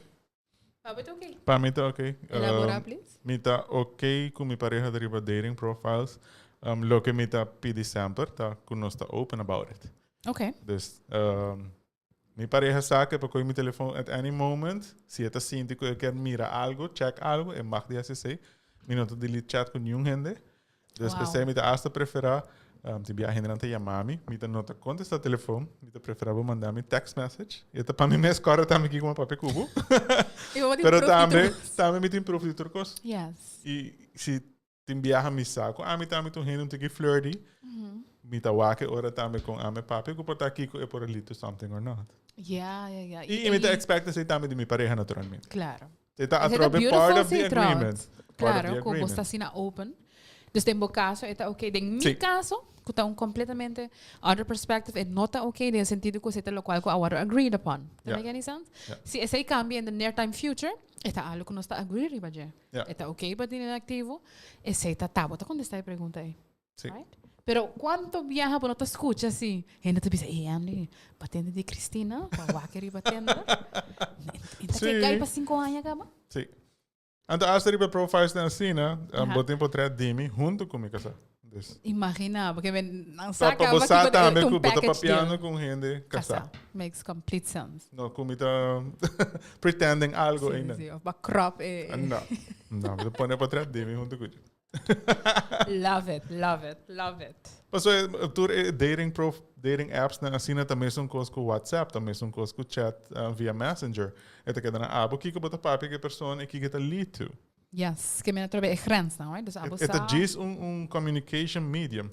Pa bo ta ok. Pa mi ta ok. Elabora please. Mi ta ok ku mi pareha ta riba dating profiles. Loke mi ta pidi semper ta ku nos ta open about it. Ok. Dus mi pareha sa ku e por kohe mi telefon at any moment. Si e ta sinti ku e kier mira algo, check algo, e mag di hasi esei. Mi no ta delete chat ku niun hende. Dus Wow. p'esei mi ta hasta preferá, tin bia hendenan ta yama mi, mi ta no ta kontestá telefon, mi ta preferá bo manda mi text message. E ta pa mi mes kòrda tambe kiko mi a papia ku bo. I bo tin Pero proof di tambe, tur kos. tambe mi tin proof di tur kos. Yes. I si tin biaha mi sa ku ami tambe ta un hende un tiki flirty, mi ta wak e ora tambe kon ami papia ku por ta kiko e por a lead to something or not. Ja, ja, ja. I mi ta expect esei tambe di mi pareha naturalmente. Claro. E ta Esei ta atrobe beautiful part of the sí, trouwens. agreement. Part of the Claro, ku bo agreement. sta asina open. Dus den bo caso e ta oké. Den mi Sí. caso, ku ta un completamente other perspective, e no ta oké den e sentido ku esei ta lokual ku a wòrdu agreed upon. Does Ja. make any sense? Ja. Si esei cambia in the near time future, e ta algo ku nos ta agree riba dje. Ja. E ta oké pa tin inactivo. Esei ta ta. Bo ta contesta e pregunta ei. Sí. Right? Pero cuanto biaha bo no ta scucha si hende ta bisa, Ey Andy, batende di Cristina, pa wak riba Tinder. En ta Sí. gai pa cinco aña caba? Sí. Anto hasta riba profiles den asina, Aha. bo tin potret di mi hunto cu mi casa. Dus, Imagina, porque men nan pa sa pa caba bo sa kico tambe ta un cu bo ta package deal. papiando cu un hende casa. Casa. Makes complete sense. No, cu mi ta pretending algo Sí, ainda. sí, of ba crop eh. No, no, mi ta pone potret di mi hunto cu je. Love it, love it, love it. Paso e, tur e dating prof, dating apps nan asina ta mesun kos ku WhatsApp, ta mesun kos ku chat via Messenger. E ta keda na abo kiko bo ta papia ku e persona i kiko ta lead to. Yes, ke men atrobe e grens nan, right? Dus abo E ta sa. djis un, un communication medium.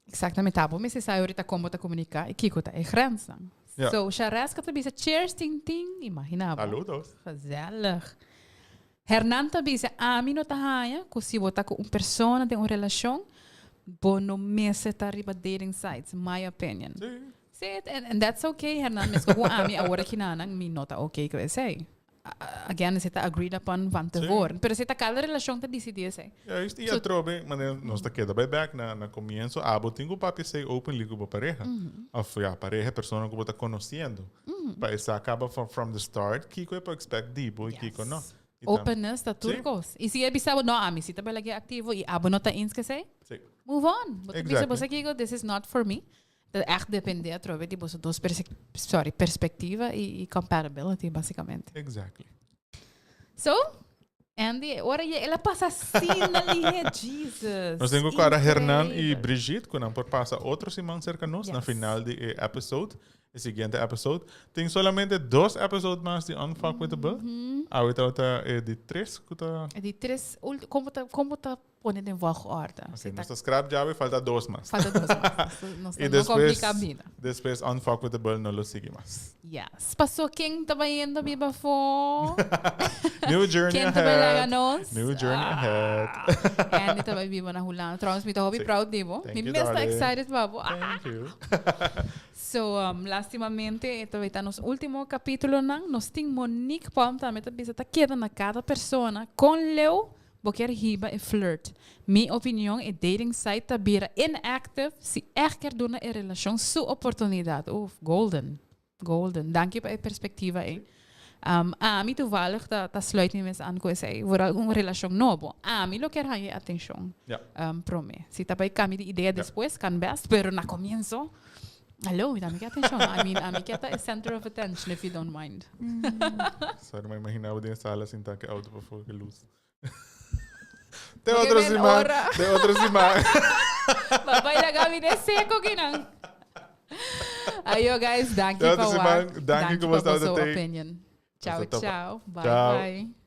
Exactamente, abo mester sa ahorita kon bo ta komunika i kiko ta e grensnan. Ja. So, Shareska ta bisa cheers ting ting, imagina bo. Saludos. Gezellig. Hernan ta bisa, ami no ta haña ku si bo ta ku un persona den un relashon, bo no mester ta riba dating sites, my opinion. Sí. Sí, and, and that's okay, Hernan, mesko ku ami awor aki nanan, mi no ta okay ku esei. Again, esei ta agreed upon van tevoren. Pero esei ta kada relashon ta disidí esei. Juist, i atrobe, manera nos ta keda bai bek na na komienso, abo tin ku papia esei openly ku bo pareha. Of ya, pareha, persona ku bo ta konosiendo. Pa e sa kaba from from the start kiko e por expect di bo i kiko no. I tam- Openness ta tur Sí. kos. I si e bisa bo, no, ami si ta bela ke aktivo i abo no ta eens ku esei, Sí. move on. Bo ta bisa bo Exactly. sa kiko, this is not for me. Ta echt depende atrobe di boso dos sorry, perspectiva y, y compatibility, basicamente. Exactly. So, Andy, ora je, ela pasa asina lihe, Jesus. Nos tengo cara Hernan y Increíble. Brigitte, ku nan por pasa otro siman cerca nos, na Yes. final di e episode, e siguiente episode. Tin solamente dos episode mas di Unfuckwithable. Awe ta e di tres ku ta... E di tres, ult- como ta, como ta pone den volgorde. Ok, Si nos ta ta scrap djawe, falta dos mas. falta dos mas. Nos Y no despues, complica bida. despues Unfuckwithable no lo sigui mas. Yes. Paso ken ta bayendo biba afó? New journey Ken ta bay laga ahead. nos? New journey ahead. Andy ta bay biba na Hulanda. Trouwens, mi ta hopi Sí. proud di bo. Thank Mi you, mes ta darling. excited pa bo. Ah. Thank you. So, um, lastimamente, e ta bay ta nos ultimo capítulonan. Nos tin Monique Palm tambe ta bisa ta keda na cada persona con leu Bo kier hiba e flirt. Mi opinion e dating site ta bira inactive si echt kier duna e relacion su oportunidad. Uf, golden. Golden. Danki pa e perspectiva ey. Um, ami toevallig ta, ta sluit mi mes aan cu esey. Vooral un relacion nobo. Ami lo kier haya e atencion. Ja. Um, prome. Si ta bay cambia di idea despues, kan best. Pero na comienzo, hallo, mi tambe kier atencion. I mean, ami kier ta e center of attention if you don't mind. Sorry, ma imagina bo den e sala sinta cu e auto pafó cu luz. Te Porque otro ven siman. ora. Te otro siman. Papá la Gabi de seco kinan. Ayo guys, danki Te otro pa siman. wak. Danki ku pa bo boso tabata tei. opinion. Ciao, Nos ta topa. ciao. Bye Ciao. bye.